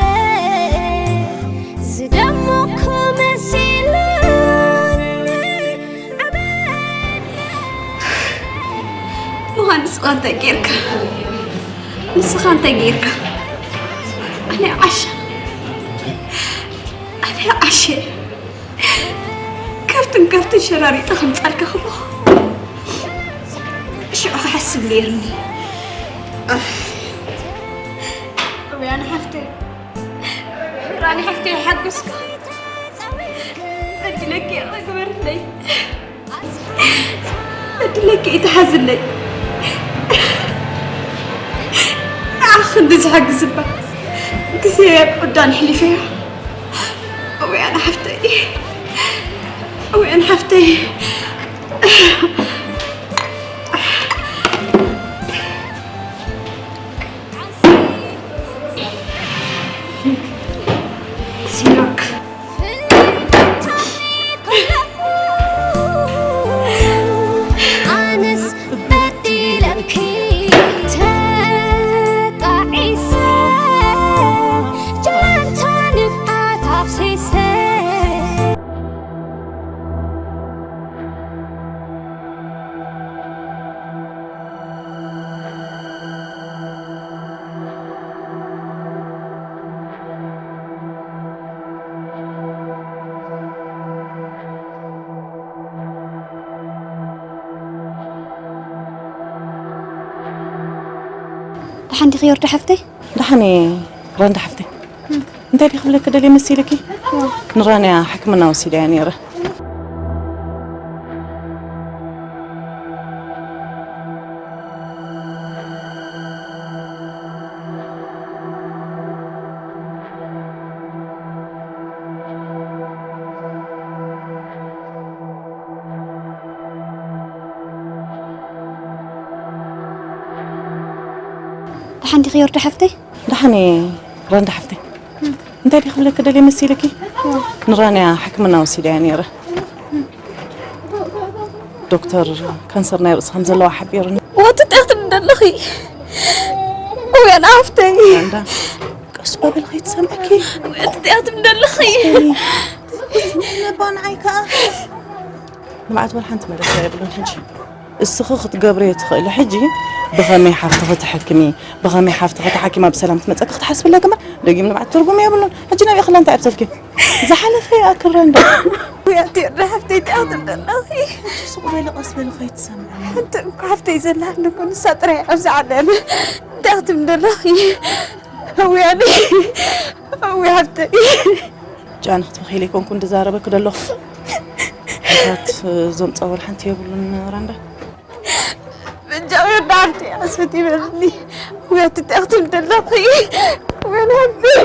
ዝደመኩ መሲሉኒ ዮሃንስ ኸ እንታይ ጌርካ? ንስኻ እንታይ ጌርካ? ኣነ ዓሻ ኣነ ዓሸ ከብትን ከብትን ሸራሪጠ ከምጻልካ ከለኹ ሽዑ ክሓስብ ነይርኒ። እውያን ሓፍተይ ራኒ ሓፍተይ ሓጎስካ ዕድለኪ ይቕረ ግበርለይ። ዕድለኪ ይትሓዝለይ። ንዓኺ ክንዲ ዝሕግዝ እባ ግዜ ኣብ ዕዳን ኣሕሊፈዮ። እውያን ሓፍተይ እውያን ሓፍተይ። ሲኖክ ኣነስ በዲለኪ ተጣዒሰ ጀላንታ ንብዓት ኣፍሲሰ ደሓን ዲኺ ዮርዳ ሓፍተይ? ደሓን እየ ራንዳ ሓፍተይ። እንታይ ድየ ክብለኪ ደልየ መሲልኪ? ንራንያ ሕክምና ወሲደያ ነይረ። ደሓን ዲኺ ዮርዳ ሓፍተይ? ደሓን እየ ራንዳ ሓፍተይ። እንታይ ድየ ክብለኪ ደልየ መሲልኪ? ንራንያ ሕክምና ወሲደያ ነይረ። ዶክተር ካንሰር ናይ ርእሲ ከም ዘለዋ ሓቢሩኒ። ወትጠኽትኒ ደለኺ ወይ ኣነ ሃፍተይ። ኣንዳ፣ ቀስ በል ከይትሰምዐኪ። እትያትም ደለኺ። ነባ ንዓይ ከኣ። ንብዓት ወላ ሓንቲ መለክያ የብሉን ሕጂ። እስኺ ክትገብርዮ ትኽእሊ ሕጂ ብኸመይ ሓፍትኺ ትሕክሚ፣ ብኸመይ ሓፍትኺ ተሓኪማ ብሰላም ትመጸኪ ክትሓስብላ ግበር። ደጊም ንብዓት ትርጉም የብሉን። ሕጂ ናበይ ክላ እንታይ ኣብሰልኪ? ዝሓለፈ ይኣክብ ራንዳ። ውያቲ ርዳ ሓፍተይ እንታይ ክትብል ኣለኺ? ሕጂ ስቕ በሊ ቀስ በሊ ከይትሰምዐኒ። ሓንቲ እኮ ሓፍተይ ዘላትኒ እኮ ንሳ ጥራይ ኣብዚ ዓለም። እንታይ ክትብል ኣለኺ? ውያኒ፣ ውያ ሓፍተይ። ጃን ክትበኺለ ይኮንኩ እንድዛረበክ ደለኹ። እታት እዞም ጸወል ሓንቲ የብሉን ራንዳ። በጃ ወዳ ሓፍተይ ኣስፈት ይበልኒ። ውያቲ እንታይ ክትብል ኣለኺ? ውያኒ ሓፍተይ።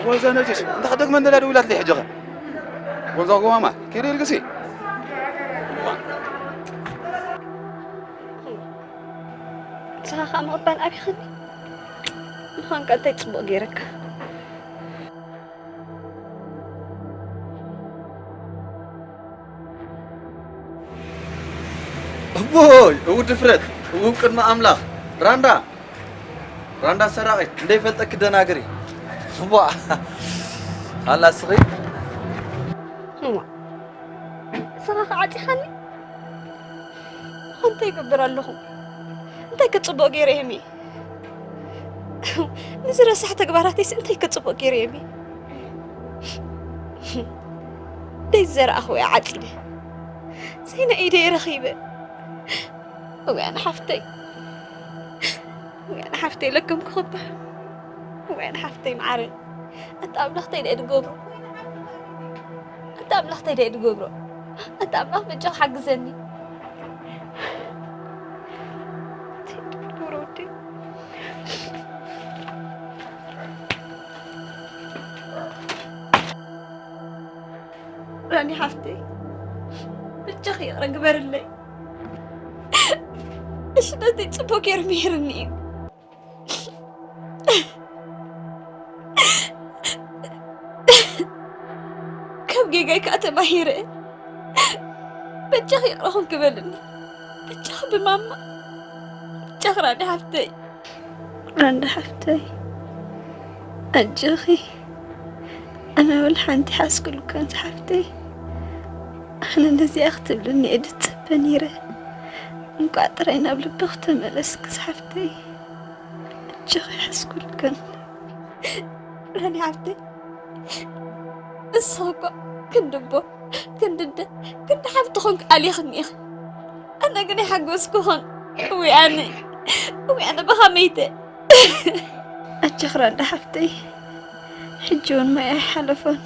ወዛ ነጅስ እንታ ክደግመ እንደላ ደውላትለይ ሕጂ ኸ? ወዛ ጎማማ ኪሪል ግሲ። ንስኻ ኸኣ ምቕባል ኣቢኽኒ። ምዃንካ እንታይ ጽቡቕ ገይረካ። እቦይ፣ እው ድፍረት፣ እው ቅድሚ ኣምላኽ። ራንዳ፣ ራንዳ ሰራቒት፣ እንደይፈልጠኪ ደናግሪ። እዋ፣ ኣላ ስኺ። እዋ፣ ንስኻ ኸዓ ዓጺኻኒ? እንታይ ይገብር ኣለኹ? እንታይ ክጽቡቕ ገይረ እየ? ንዚ ረሳሕ ተግባራተይስ እንታይ ክጽቡቕ ገይረ እየ? ደይ ዝዘራእኹ እየ ዓጺደ። ዘይና ኢደ እየ ረኺበ። እውያን ሓፍተይ፣ እውያን ሓፍተይ ለከምኩ ኸባ። እውያን ሓፍተይ መዓረ። ኣንታ ኣምላኽ እንታይ ደኣ ድገብሮ? ኣንታ ኣምላኽ እንታይ ደኣ ድገብሮ? ኣንታ ኣምላኽ በጃኻ ሓግዘኒ። እንታይ ድገብሮ ወደይ? ራኒ ሓፍተይ፣ በጃኺ ይቕረ ግበርለይ። እሺ፣ ነቲ ጽቡቕ ገይሩ ምሂርኒ እዩ። ካብ ጌጋይ ከኣ ተማሂረ። በጃኺ ይቕረ ኹን ክበልኒ። በጃኺ ብማማ። በጃኺ ራኒ ሓፍተይ። ራንዳ ሓፍተይ፣ ኣጆኺ። ኣነ ወላ ሓንቲ ሓስኩልኩ ኣንቲ ሓፍተይ። ኣነ ነዚኣ ክትብልኒ እየ ድጸበ ነይረ። እንቋዕ ጥራይ ናብ ልብኺ ተመለስክስ ሓፍተይ። ኣጆኺ ሓስኩልክን። ራኒ ሓፍተይ፣ ንስኺ እኮ ክንዲ ኣቦ፣ ክንዲ ኣደ፣ ክንዲ ሓፍቲ ኮንክ ኣሊኽኒ ኢኺ። ኣነ ግን ኣይሓጎስኩኽን። እውይ ኣነ፣ እውይ ኣነ ብኸመይተ። ኣጆኺ ራንዳ ሓፍተይ፣ ሕጂ እውን ማይ ኣይሓለፎን።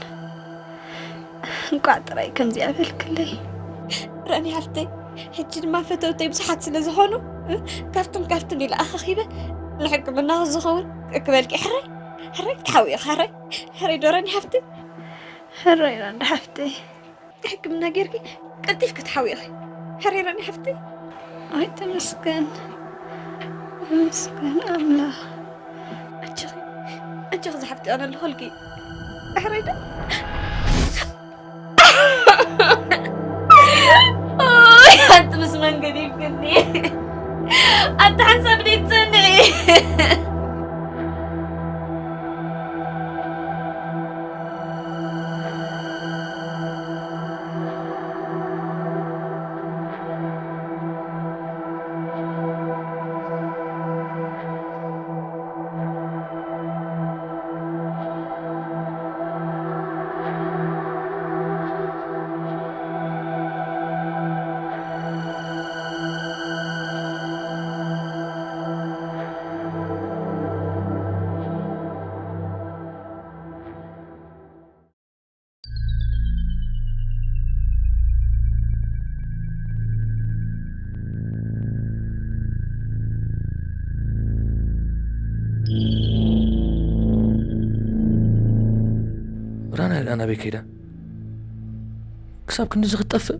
እንቋዕ ጥራይ ከምዚኣ በልክለይ። ራኒ ሓፍተይ፣ ሕጂ ድማ ፈተውተይ ብዙሓት ስለ ዝኾኑ፣ እ፣ ካብትን ካብትን ኢለ ኣኻኺበ ንሕክምና ዝኸውን ክእክበልኪ። ሕራይ፣ ሕራይ፣ ክትሓውዪ ኢኺ። ሕራይ፣ ሕራይ ዶ ራኒ ሓፍተይ? ሕራይ ራንዳ ሓፍተይ። ሕክምና ጌርኪ ቀልጢፍኪ ክትሓውዪ ኢኺ። ሕራይ ራኒ ሓፍተይ። ኣይ ተመስገን፣ ተመስገን ኣምላኽ። ኣጆኺ፣ ኣጆኺ ዝሓፍተይ ኣነ ኣለኹልኪ። ሕራይ ዶ? ኦይ፣ ኣንቲ ምስ መን ገዲፍክኒ? ኣንቲ ሓንሳብ ደይ ትጸንዒ? ናበይ ከይዳ? ክሳብ ክንድዚ ክትጠፍእ?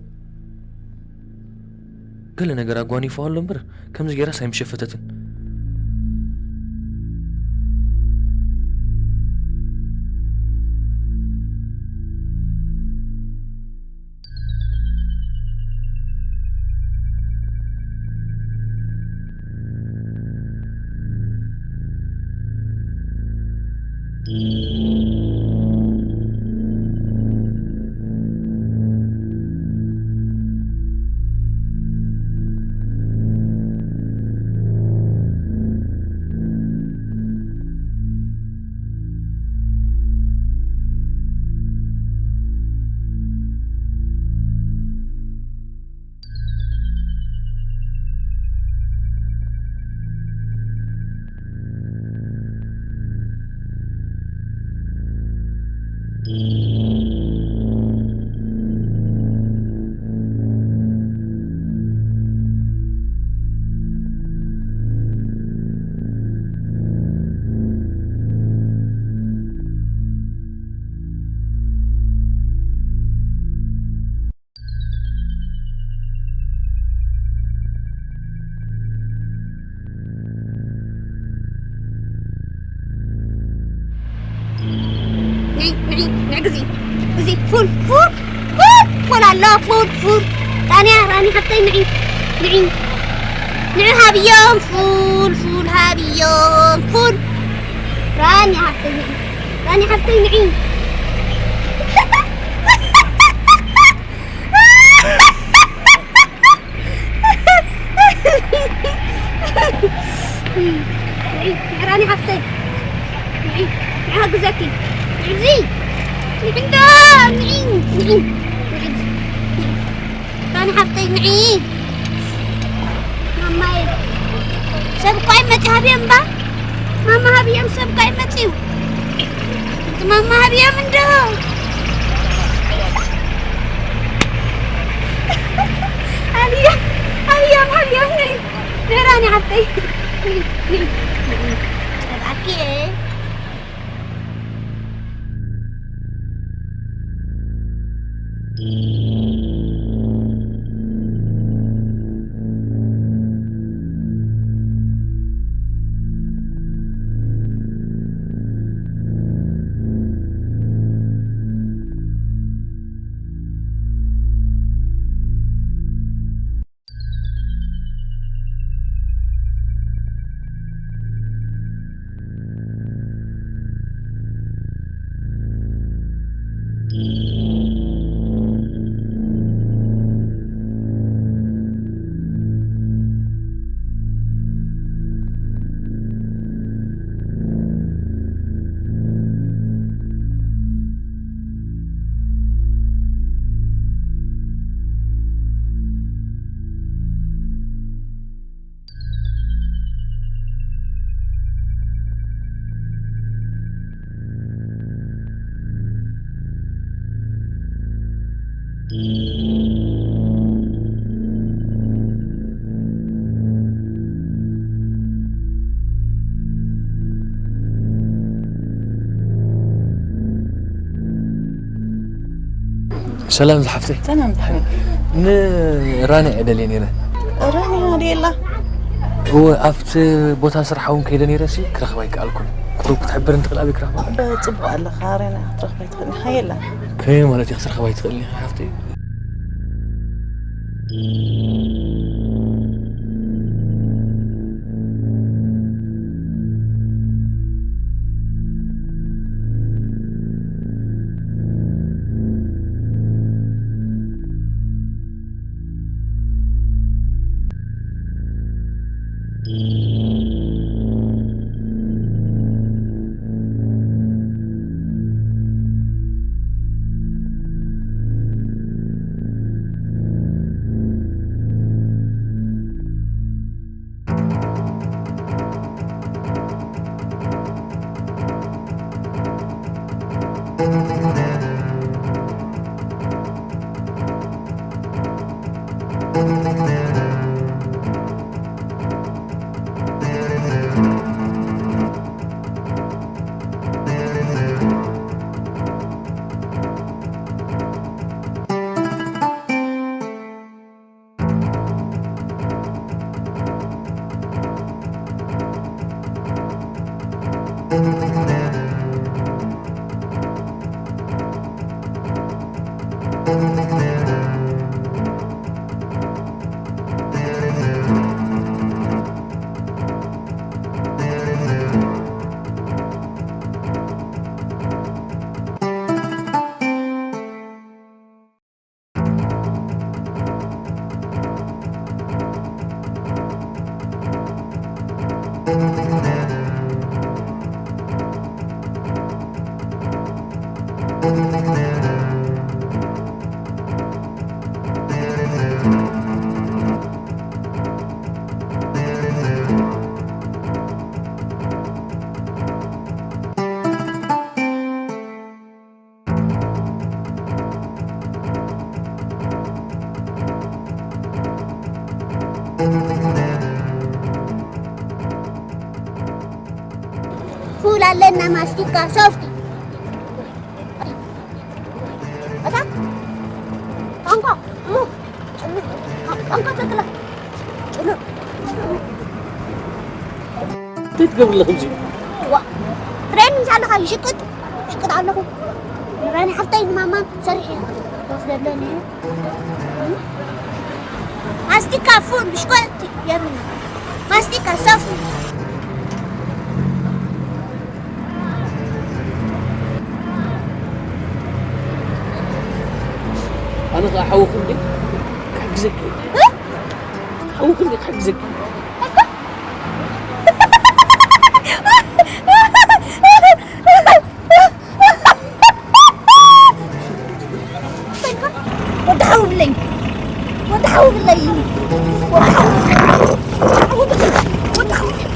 ገለ ነገር ኣጓኒፎ ኣሎ እምበር፣ ከምዚ ገይራስ ኣይምሸፈተትን። ንዒ፣ ንዒ፣ ንዒ፣ ግዚ፣ ግዚ፣ ፉል፣ ፉል፣ ፉል፣ ፉል ኣሎ፣ ፉል፣ ፉል። ራንያ፣ ራኒ ሓፍተይ፣ ንዒ፣ ንዒ፣ ንዒ፣ ሃብዮም፣ ፉል፣ ፉል፣ ሃብዮም፣ ፉል። ራንያ ሓፍተይ፣ ንዒ፣ ራንያ ሓፍተይ፣ ንዒ። ራኒ ሓፍተይ፣ ንዒ፣ ንዒ፣ ክሕግዘኪ። ንዒ፣ እዚ፣ ንዒ፣ እንዳ፣ ንዒ፣ ንዒ፣ ንዒ፣ ራኒ ሓፍተይ፣ ንዒ። ማማይ፣ ሰብ እኮ ኣይመጽእ፣ ሃብዮም እባ። ማማ፣ ሃብዮም፣ ሰብ እኮ ኣይመጽእ እዩ። ማማ፣ ሃብዮም እንዶ። ሃብዮም፣ ሃብዮም፣ ሃብዮም፣ ንዒ። ደራኒ ሓፍተይ። ንዒ፣ ንዒ፣ ንዒ። ጸብኣኪ እየ። ሰላም ዝሓፍተይ። ሰላም ዝሓፍተይ። ንራንያ እየ ደልየ ነይረ። ራንያ ደላ? እወ፣ ኣብቲ ቦታ ስርሓ እውን ከይደ ነይረ ሲ ክረኽባ ኣይከኣልኩን። ቁሩብ ክትሕብር እንትኽእል ኣበይ ክረኽባ? ጽቡቕ ኣለኻ፣ ራንያ ክትረኽባ ኣይትኽእልን ኢኻ፣ የላን። ከመይ ማለት እዩ ክትረኽባ ኣይትኽእልን ኢኻ ሓፍተይ? ማስቲካ፣ ሶፍቲ። እታ ቋንቋ፣ እሞ፣ ቋንቋ ትግረ። እንታይ ትገብር ኣለኺ ኣብዚ? ዋ፣ ትርእየኒ ምስ ኣለኻ ይሽቅጥ፣ ይሽቅጥ ኣለኹ። ንራኒ ሓፍተይ ንማማን ሰሪሐ ክወስደለን እዩ። ማስቲካ፣ ፉል፣ ብሽኮቲ የብልና። ማስቲካ፣ ሶፍት። ኣነ ኸዓ ሓውኹም ድየ ክሕግዘኪ? እ? ሓውኹም ድየ ክሕግዘኪ? ወዲ ሓው ብለይ፣ ወዲ ሓው ብለይ፣ ወዲ ሓው፣ ወዲ ሓው ብለይ፣ ወዲ ሓው ብለይ።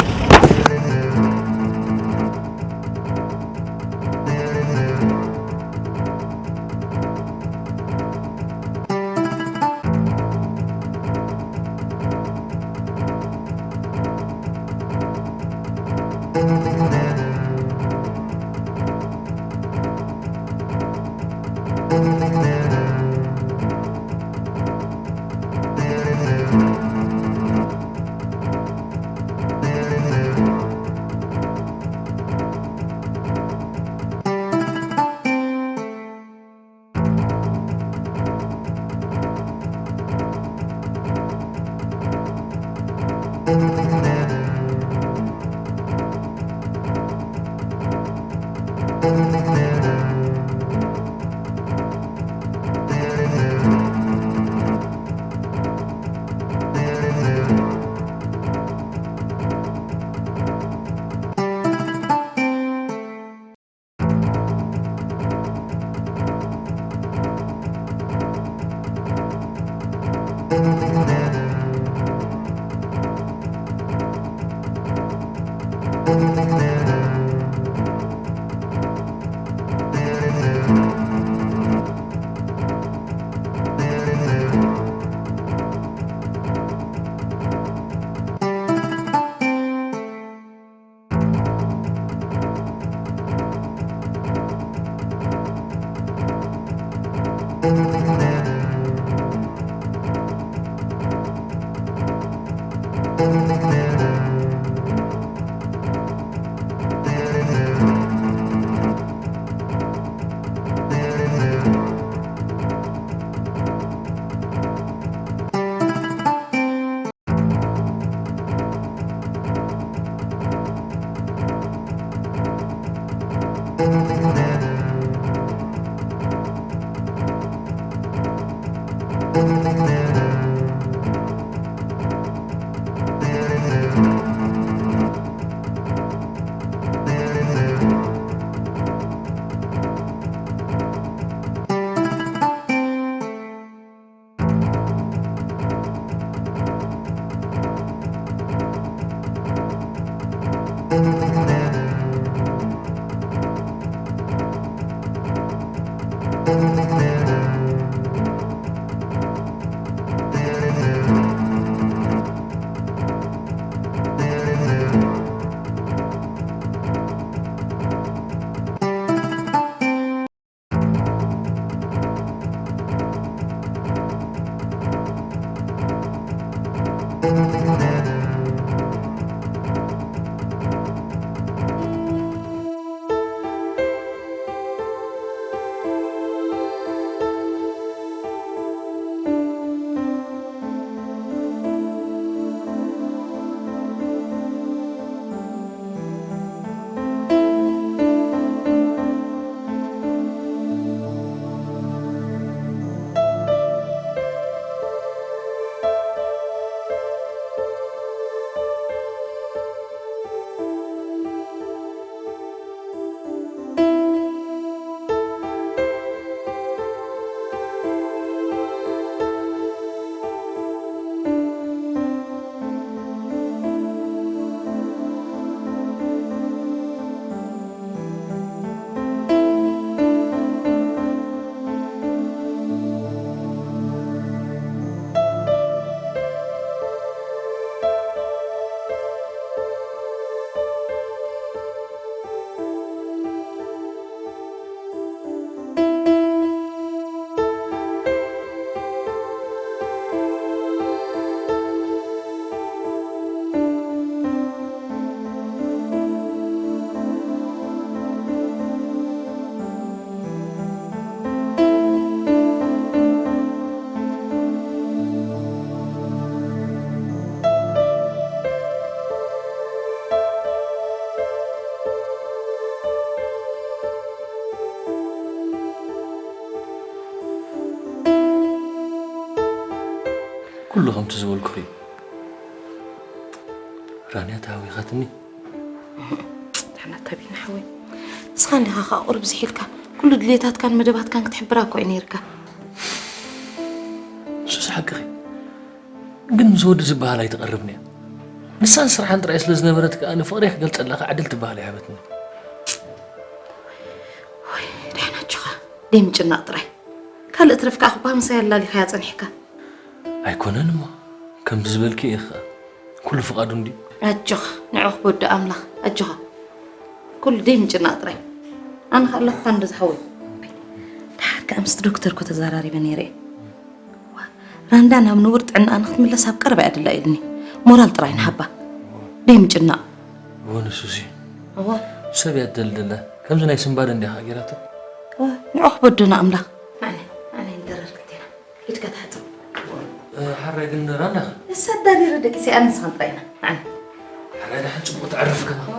ኩሉ ከምቲ ዝበልኩኺ እዩ። ራንያ ተሃዊኻትኒ። ዳሕና ተቢና ሓወይ። ንስኻ እንዲኻ ከኣ ቁሩብ ዝሒልካ፣ ኩሉ ድሌታትካን መደባትካን ክትሕብራ እኮ እዩ ነይርካ። ንሱስ ሓቅኺ። ግን ምስ ወዲ ዝበሃል ኣይትቐርብን እያ። ንሳን ስራሓን ጥራይ ስለ ዝነበረት ከኣ ንፍቕረይ ክገልጸላ ከኣ ዕድል ትበሃል ኣይሃበትኒ። ወይ፣ ዳሕና ኣጆኻ። ደይ ምጭናቕ ጥራይ። ካልእ ትረፍ ከኣ ክባ ምሳይ ኣላሊኻያ ጸኒሕካ። ኣይኮነን እሞ፣ ከምቲ ዝበልኪ እየ ከኣ። ኩሉ ፍቓዱ እንድዩ። ኣጆኻ፣ ንዕኡ ክበዶ ኣምላኽ። ኣጆኻ። ኩሉ ደይ ምጭናቕ ጥራይ። ኣነ ከኣ ኣለኹ እንዶ ዝሓወይ። ደሓር ከኣ ምስቲ ዶክተር እኮ ተዘራሪበ ነይረ እየ። ዋ፣ ራንዳ ናብ ንቡር ጥዕናኣ ንክትምለስ ኣብ ቀረባ እያ ድላ ኢልኒ። ሞራል ጥራይ ንሃባ። ደይ ምጭናቕ። እወ፣ ንሱሲ። እወ። ሰብ እያ ትደልደላ። ከምዚ ናይ ስንባደ እንዲያ ከኣ ጌራቶ። እወ፣ ንዑ ክበዶና ኣምላኽ። ኣነ፣ ኣነ እንደረር ክልቴና። ኢድካ ትሓጽብ። እ፣ ሓራይ ግን ራንዳ። እሳ ኣዳሊረ ደቂሰ ኣነ ንስኻን ጥራይ ኢና። ኣነ። ሓራይ ደሓን ጽቡቕ ተዕርፍ ከማ። እወ።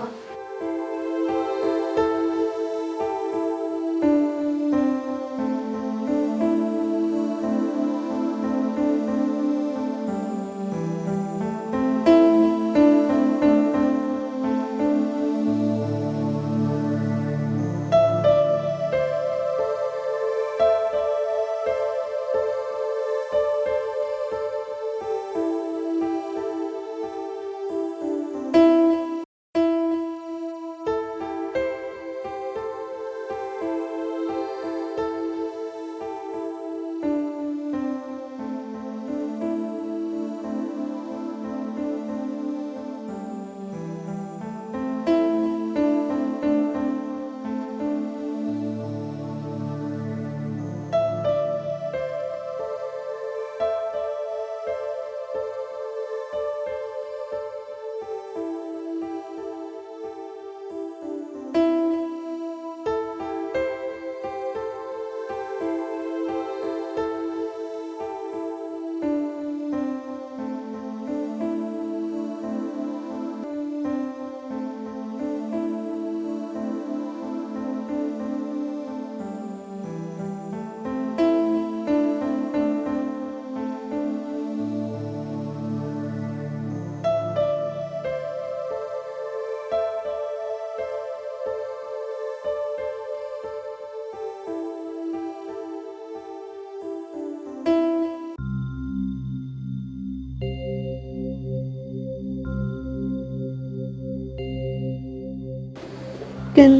ግን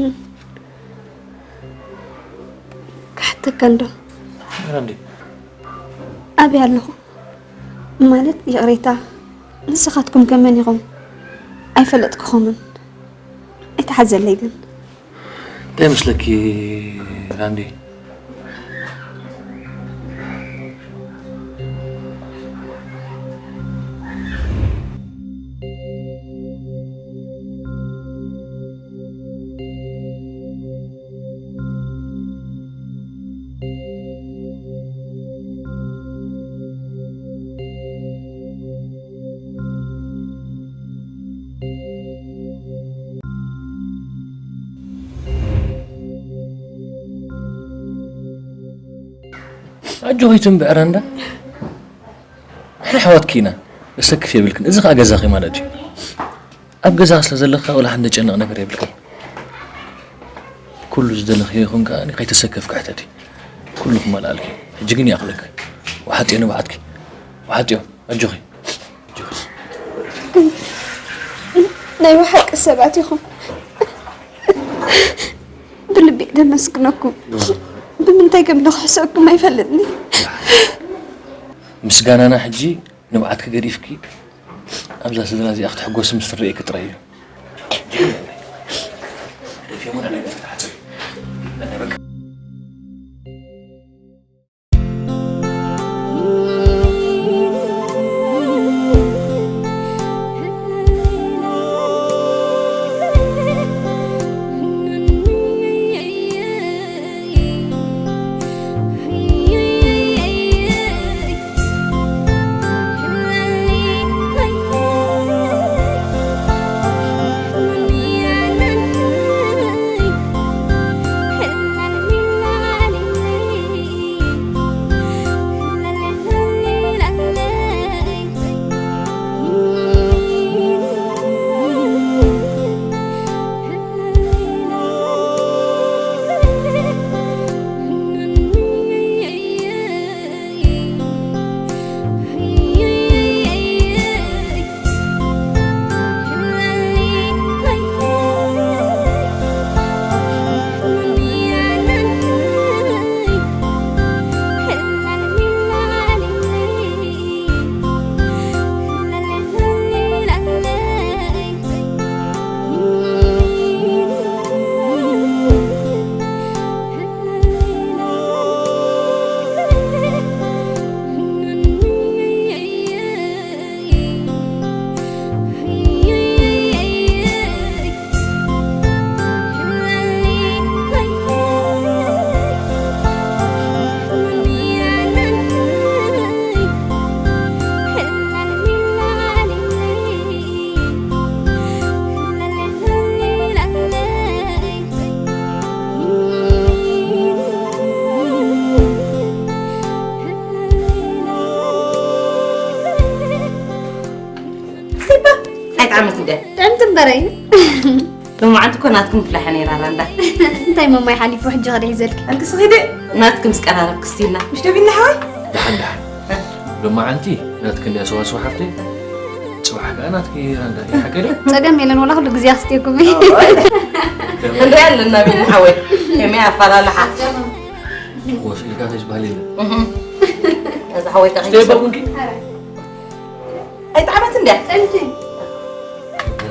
ክሓተካ እንዶ። ራንዲ። ኣበይ ኣለኹ? ማለት ይቕሬታ፣ ንስኻትኩም ከ መን ኢኹም? ኣይፈለጥኩኹምን። ኣይትሓዘለይ ግን። እንታይ መስለኪ ራንዲ? ኣጆኺ ትንብዕ ራንዳ። ንሕና ኣሕዋትኪ ኢና፣ ዘሰክፍ የብልክን። እዚ ኸኣ ገዛኺ ማለት እዩ። ኣብ ገዛ ስለ ዘለኻ ወላ ሓንቲ ዘጨንቕ ነገር የብልክን። ኩሉ ዝደለኽዮ ይኹን ከኣ ከይተሰከፍኪ ሕተቲ። ኩሉ ክመልኣልኪ። ሕጂ ግን ይኣኽለኪ። ወሓጥዮ ንብዓትኪ። ወሓጥዮ። ኣጆኺ። ኣጆኺ። ናይ ብሓቂ ሰባት ኢኹም። ብልቢ ደመስግነኩም። ብምንታይ ከም ንኽሕሰኩም ኣይፈልጥኒ። ምስጋናና ሕጂ ንብዓትኪ ገዲፍኪ ኣብዛ ስድራ እዚኣ ክትሕጎሲ ምስ ትርእየኪ ጥራይ እዩ። ዓመት እንደ ጥዕምቲ እምበረይ። ሎማዓንቲ እኮ ናትኩም ፍላሐ ነይራ ራንዳ። እንታይ መማይ ሓሊፉ ሕጂ ከደ ይዘልክ? ኣንተ ስኺደ ናትኩም ስቀራረብ ክስቲልና። ምሽ ደቢና ሓወይ? ደሓን ደሓን። ሎማዓንቲ ናትክን ድያ ሰዋስው ሓፍተይ? ጽባሕ ከኣ ናትኪ ራንዳ። ይሓቀደ? ጸገም የለን፣ ወላ ኩሉ ግዜ ኣኽስቴኩም። እንደ ኣለና ቢኒ ሓወይ። ከመይ ኣፈላልሓ? ወስ ኢልካ ከይዝባሃል የለን። እዛ ሓወይ ከ ስተየበልኩንኪ? ኣይጠዓመት እንድያ። ገና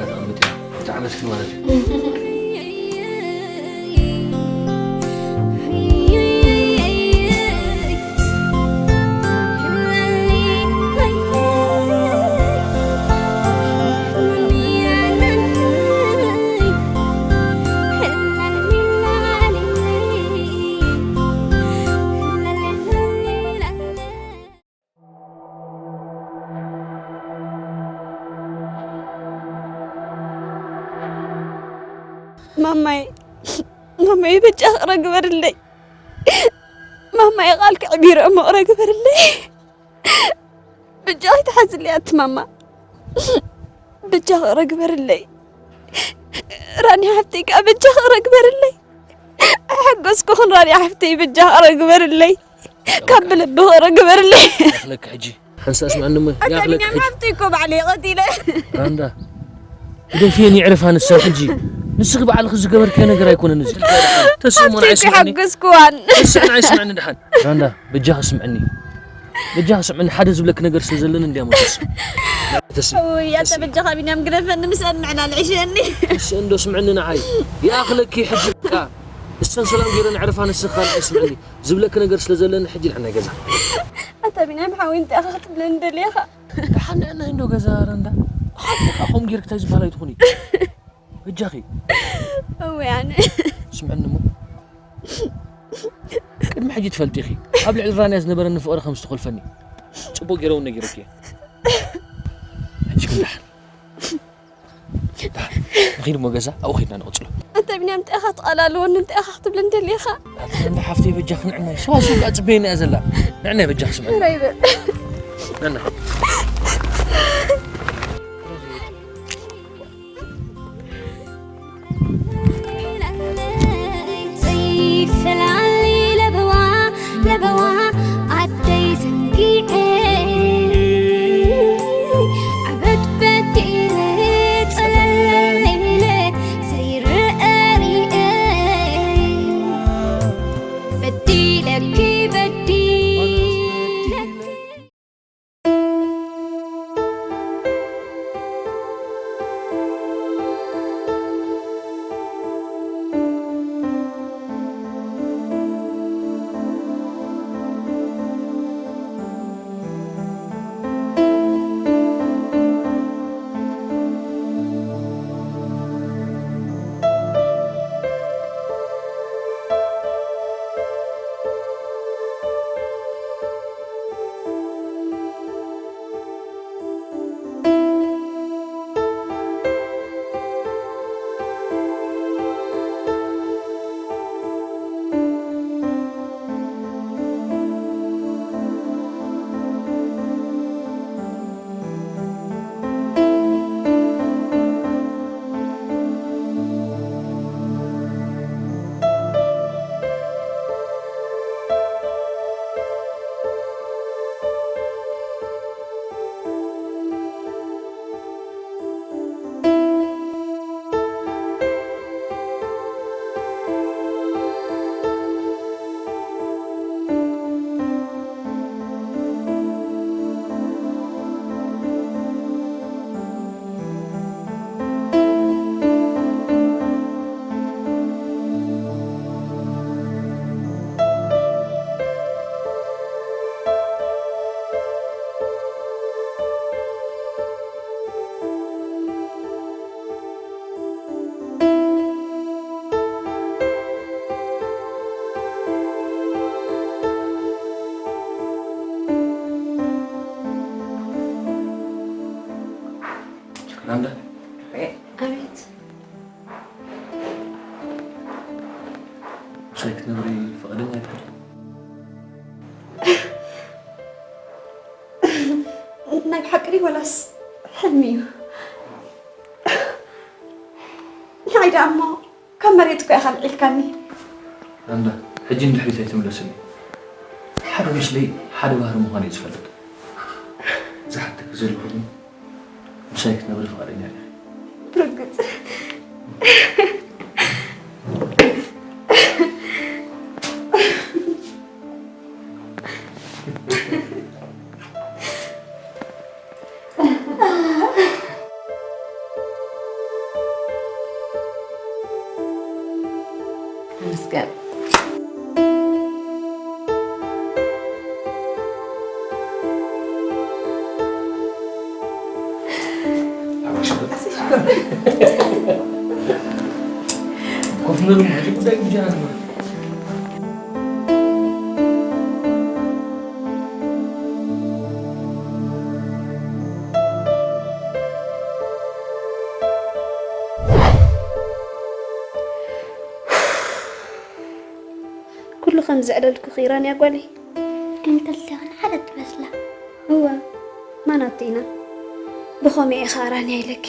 ተቐምጥ እያ። ኣይጠዓመትኪ ማለት እዩ። ማማይ፣ ማማይ፣ በጃ ቕረ ግበርለይ። ማማይ፣ ቓልኪ ዕቢረ እሞ ቕረ ግበርለይ። በጃ ኣይትሓዝለይ ኣቲ ማማ። በጃ ቕረ ግበርለይ። ራኒ ሓፍተይ ከኣ በጃ ቕረ ግበርለይ። ኣይሓገዝኩኽን ራኒ ሓፍተይ፣ በጃ ቕረ ግበርለይ። ካብ ብልቢ ቕረ ግበርለይ። ይኣኽለኪ ሕጂ። ሓንሳእ ስምዕኒ እሞ፣ ኣታ ይኣኽለኪ ቢንያም ሕጂ። ሓፍተይ እኮ ባዕለይ ቀቲለ። ራንዳ፣ ግደፍየን የዕርፋ ንሳ ሕጂ። ንስኺ ባዕልኺ ዝገበርክዮ ነገር ኣይኮነን እዚ። ተስእሞ ንዓይ ሓፍተይ እኮ ስምዕኒ። ሓገዝኩዋን። ተስእሞ ንዓይ ስምዕኒ ደሓን። ራንዳ፣ በጃኺ ስምዕኒ። በጃኺ ስምዕኒ፣ ሓደ ዝብለኪ ነገር ስለ ዘለኒ እንድያ መሰስ። ተስእ-፣ እውይ፣ ኣታ ተስእ-፣ በጃኻ ቢንያም ግደፈኒ፣ ምስአን ምዕላል ዕሸኒ። ተስእ እንዶ ስምዕኒ ንዓይ። ይኣኽለኪ ሕጂ በቃ። እሰን ሰላም ገይረን ዕርፋ ንስኻ ንዓይ ስምዕኒ። ዝብለኪ ነገር ስለ ዘለኒ ሕጂ ንዕናይ ገዛ። ኣታ ቢንያም ሓወይ እንታይ ኢኻ ክትብለኒ ደሊኻ? ደሓን ንዕናይ እንዶ ገዛ ራንዳ። ሓፍትኻ ከምኡ ጌርኪ እንታይ ዝበሃል ኣይትኹኒ። በጃኺ። እወ ኣነ። ስምዕኒ እሞ። ቅድሚ ሕጂ ትፈልጢ ኢኺ። ኣብ ልዕሊ ራንያ ዝነበረኒ ፍቕሪ ከም ዝተኾልፈኒ። ጽቡቕ ገይረ እውን ነጊረኪ እየ። ሕጂ ግን ደሓን። ንኺድ እሞ ገዛ፣ ኣብኡ ኸይድና ንቕጽሎ። ኣንታ ቢንያም፣ እንታይ ኢኻ ትቐላልወኒ? እንታይ ኢኻ ክትብለኒ ደሊኻ? ኣቲ እንዳ ሓፍተይ በጃኺ ንዕናይ። ሰዋ ሱቅ ኣጽበየና እያ ዘላ። ንዕናይ በጃኺ ስምዒ። ኧረ ይበል። ንዕናይ። ለበዋ ለበዋ ዓደይ ዘንጊዐ ዓመት በዲለ ጸለለ ኢለ ዘይረኣሪኤ በዲለኪ በዲለኪ ራንዳ። ኣቤት። ምሳይ ክትነብሪ ፍቓደኛ ኢኺ? ናይ ብሓቂ ድዩ ወላስ ሕልሚ እዩ? ኣይ ደኣ እሞ ካብ መሬት እኮ ኢኻ ኣልዒልካኒ። ኣንዳ፣ ሕጂ ንድሕሪት ኣይትምለስኒ። ሓደ ምስለይ ሓደ ባህሪ ምዃን እዩ ዝፈልጥ። ዝሓተኪ ዘለኹ ግን ምሳይ ክትነብሪ ፍቓደኛ ዲኺ? ብርግጽ። ተመስገን። ኮፍ ንበል እሞ፣ ሕጂ ጉዳይ ጉዳይ ንበል። ኩሉ ከም ዘዕለልኩኺ ራንያ ጓለይ። ግን ክልቴኽን ሓደ ትመስላ። እወ፣ ማናቱ ኢና? ብኸመይ ኢኻ ራንያ ኢለኪ?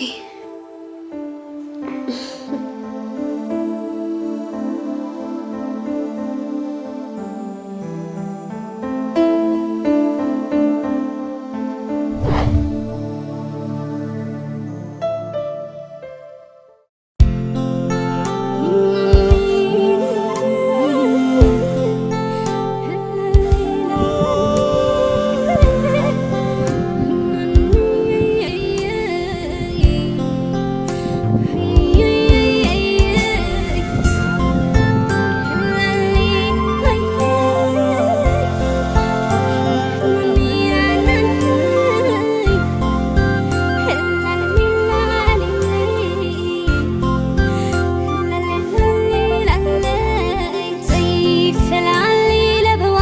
ለበዋ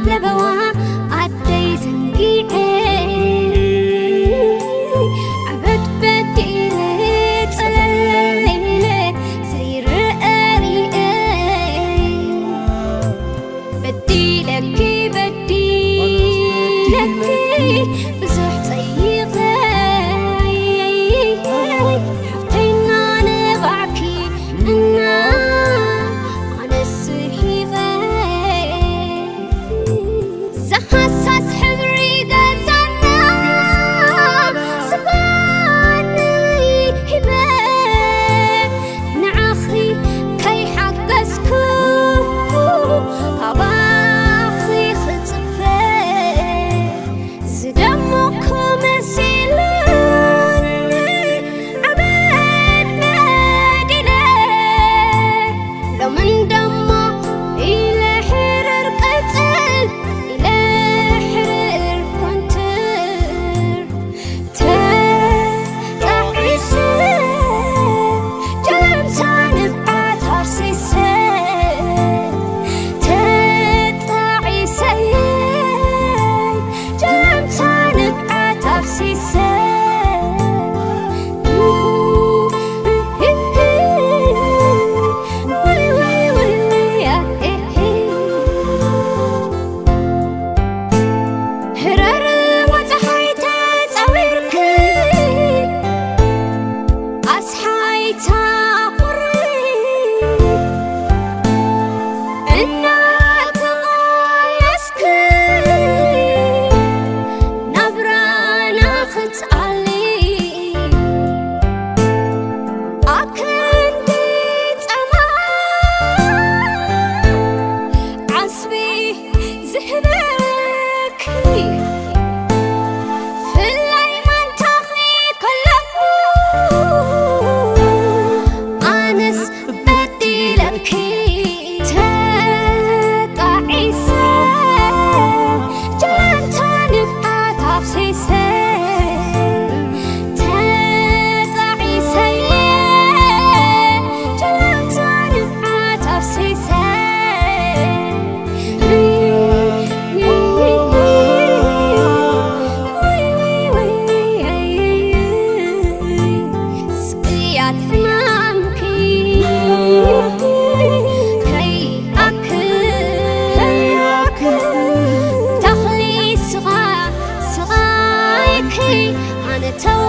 ለበዋ ዓደይ ዘንጊዐ ዓበድ በዲለ ጸለል ኢለ ዘይረአ ሪኤ በዲለኪ በዲለኪ ብዙሕ ጸይቐ ሓፍተይና ንባዕኪ እና ኣነስ ሂቐ ዘሃሳስ ሕብሪ ገዛና ስባኒ ሂበ ንዓኺ ከይሓገዝኩ ካባኺ ክጽበ ዝደመኩ መሲሉኒ ዓበድ በዲለ ሎምን ደሞ ኢለ ሕርር ቀጽል ኢለ ሕርር ኮንትር ተጣዒሰ ጀለምታ ንብዓት ኣፍሲሰ ተጣዒሰ ጀለምታ ንብዓት ኣፍሲሰ ወይ ወይ ወይ ኣኤ ህረር ወፀሓይ ተፃዊርኪ ኣስሓይታ ቁሪ እናተቓየስኪ ናብራና ክትኣሊ ኣብ ክንዲ ፃማ ዓስቢ ዝህበኪ ፍላይ ማንታኺ ከለኹ ኣነስ በዲለኪ ተጣዒሰ ጀላንታ ንብዓት ኣፍሲሰ ተጣዒሰ ጀላንታ ንብዓት ኣፍሲሰ ስቅያት ሕማምኪ ከይኣክል ተኽሊ ስኻ ስቓይኪ ኣነ ተው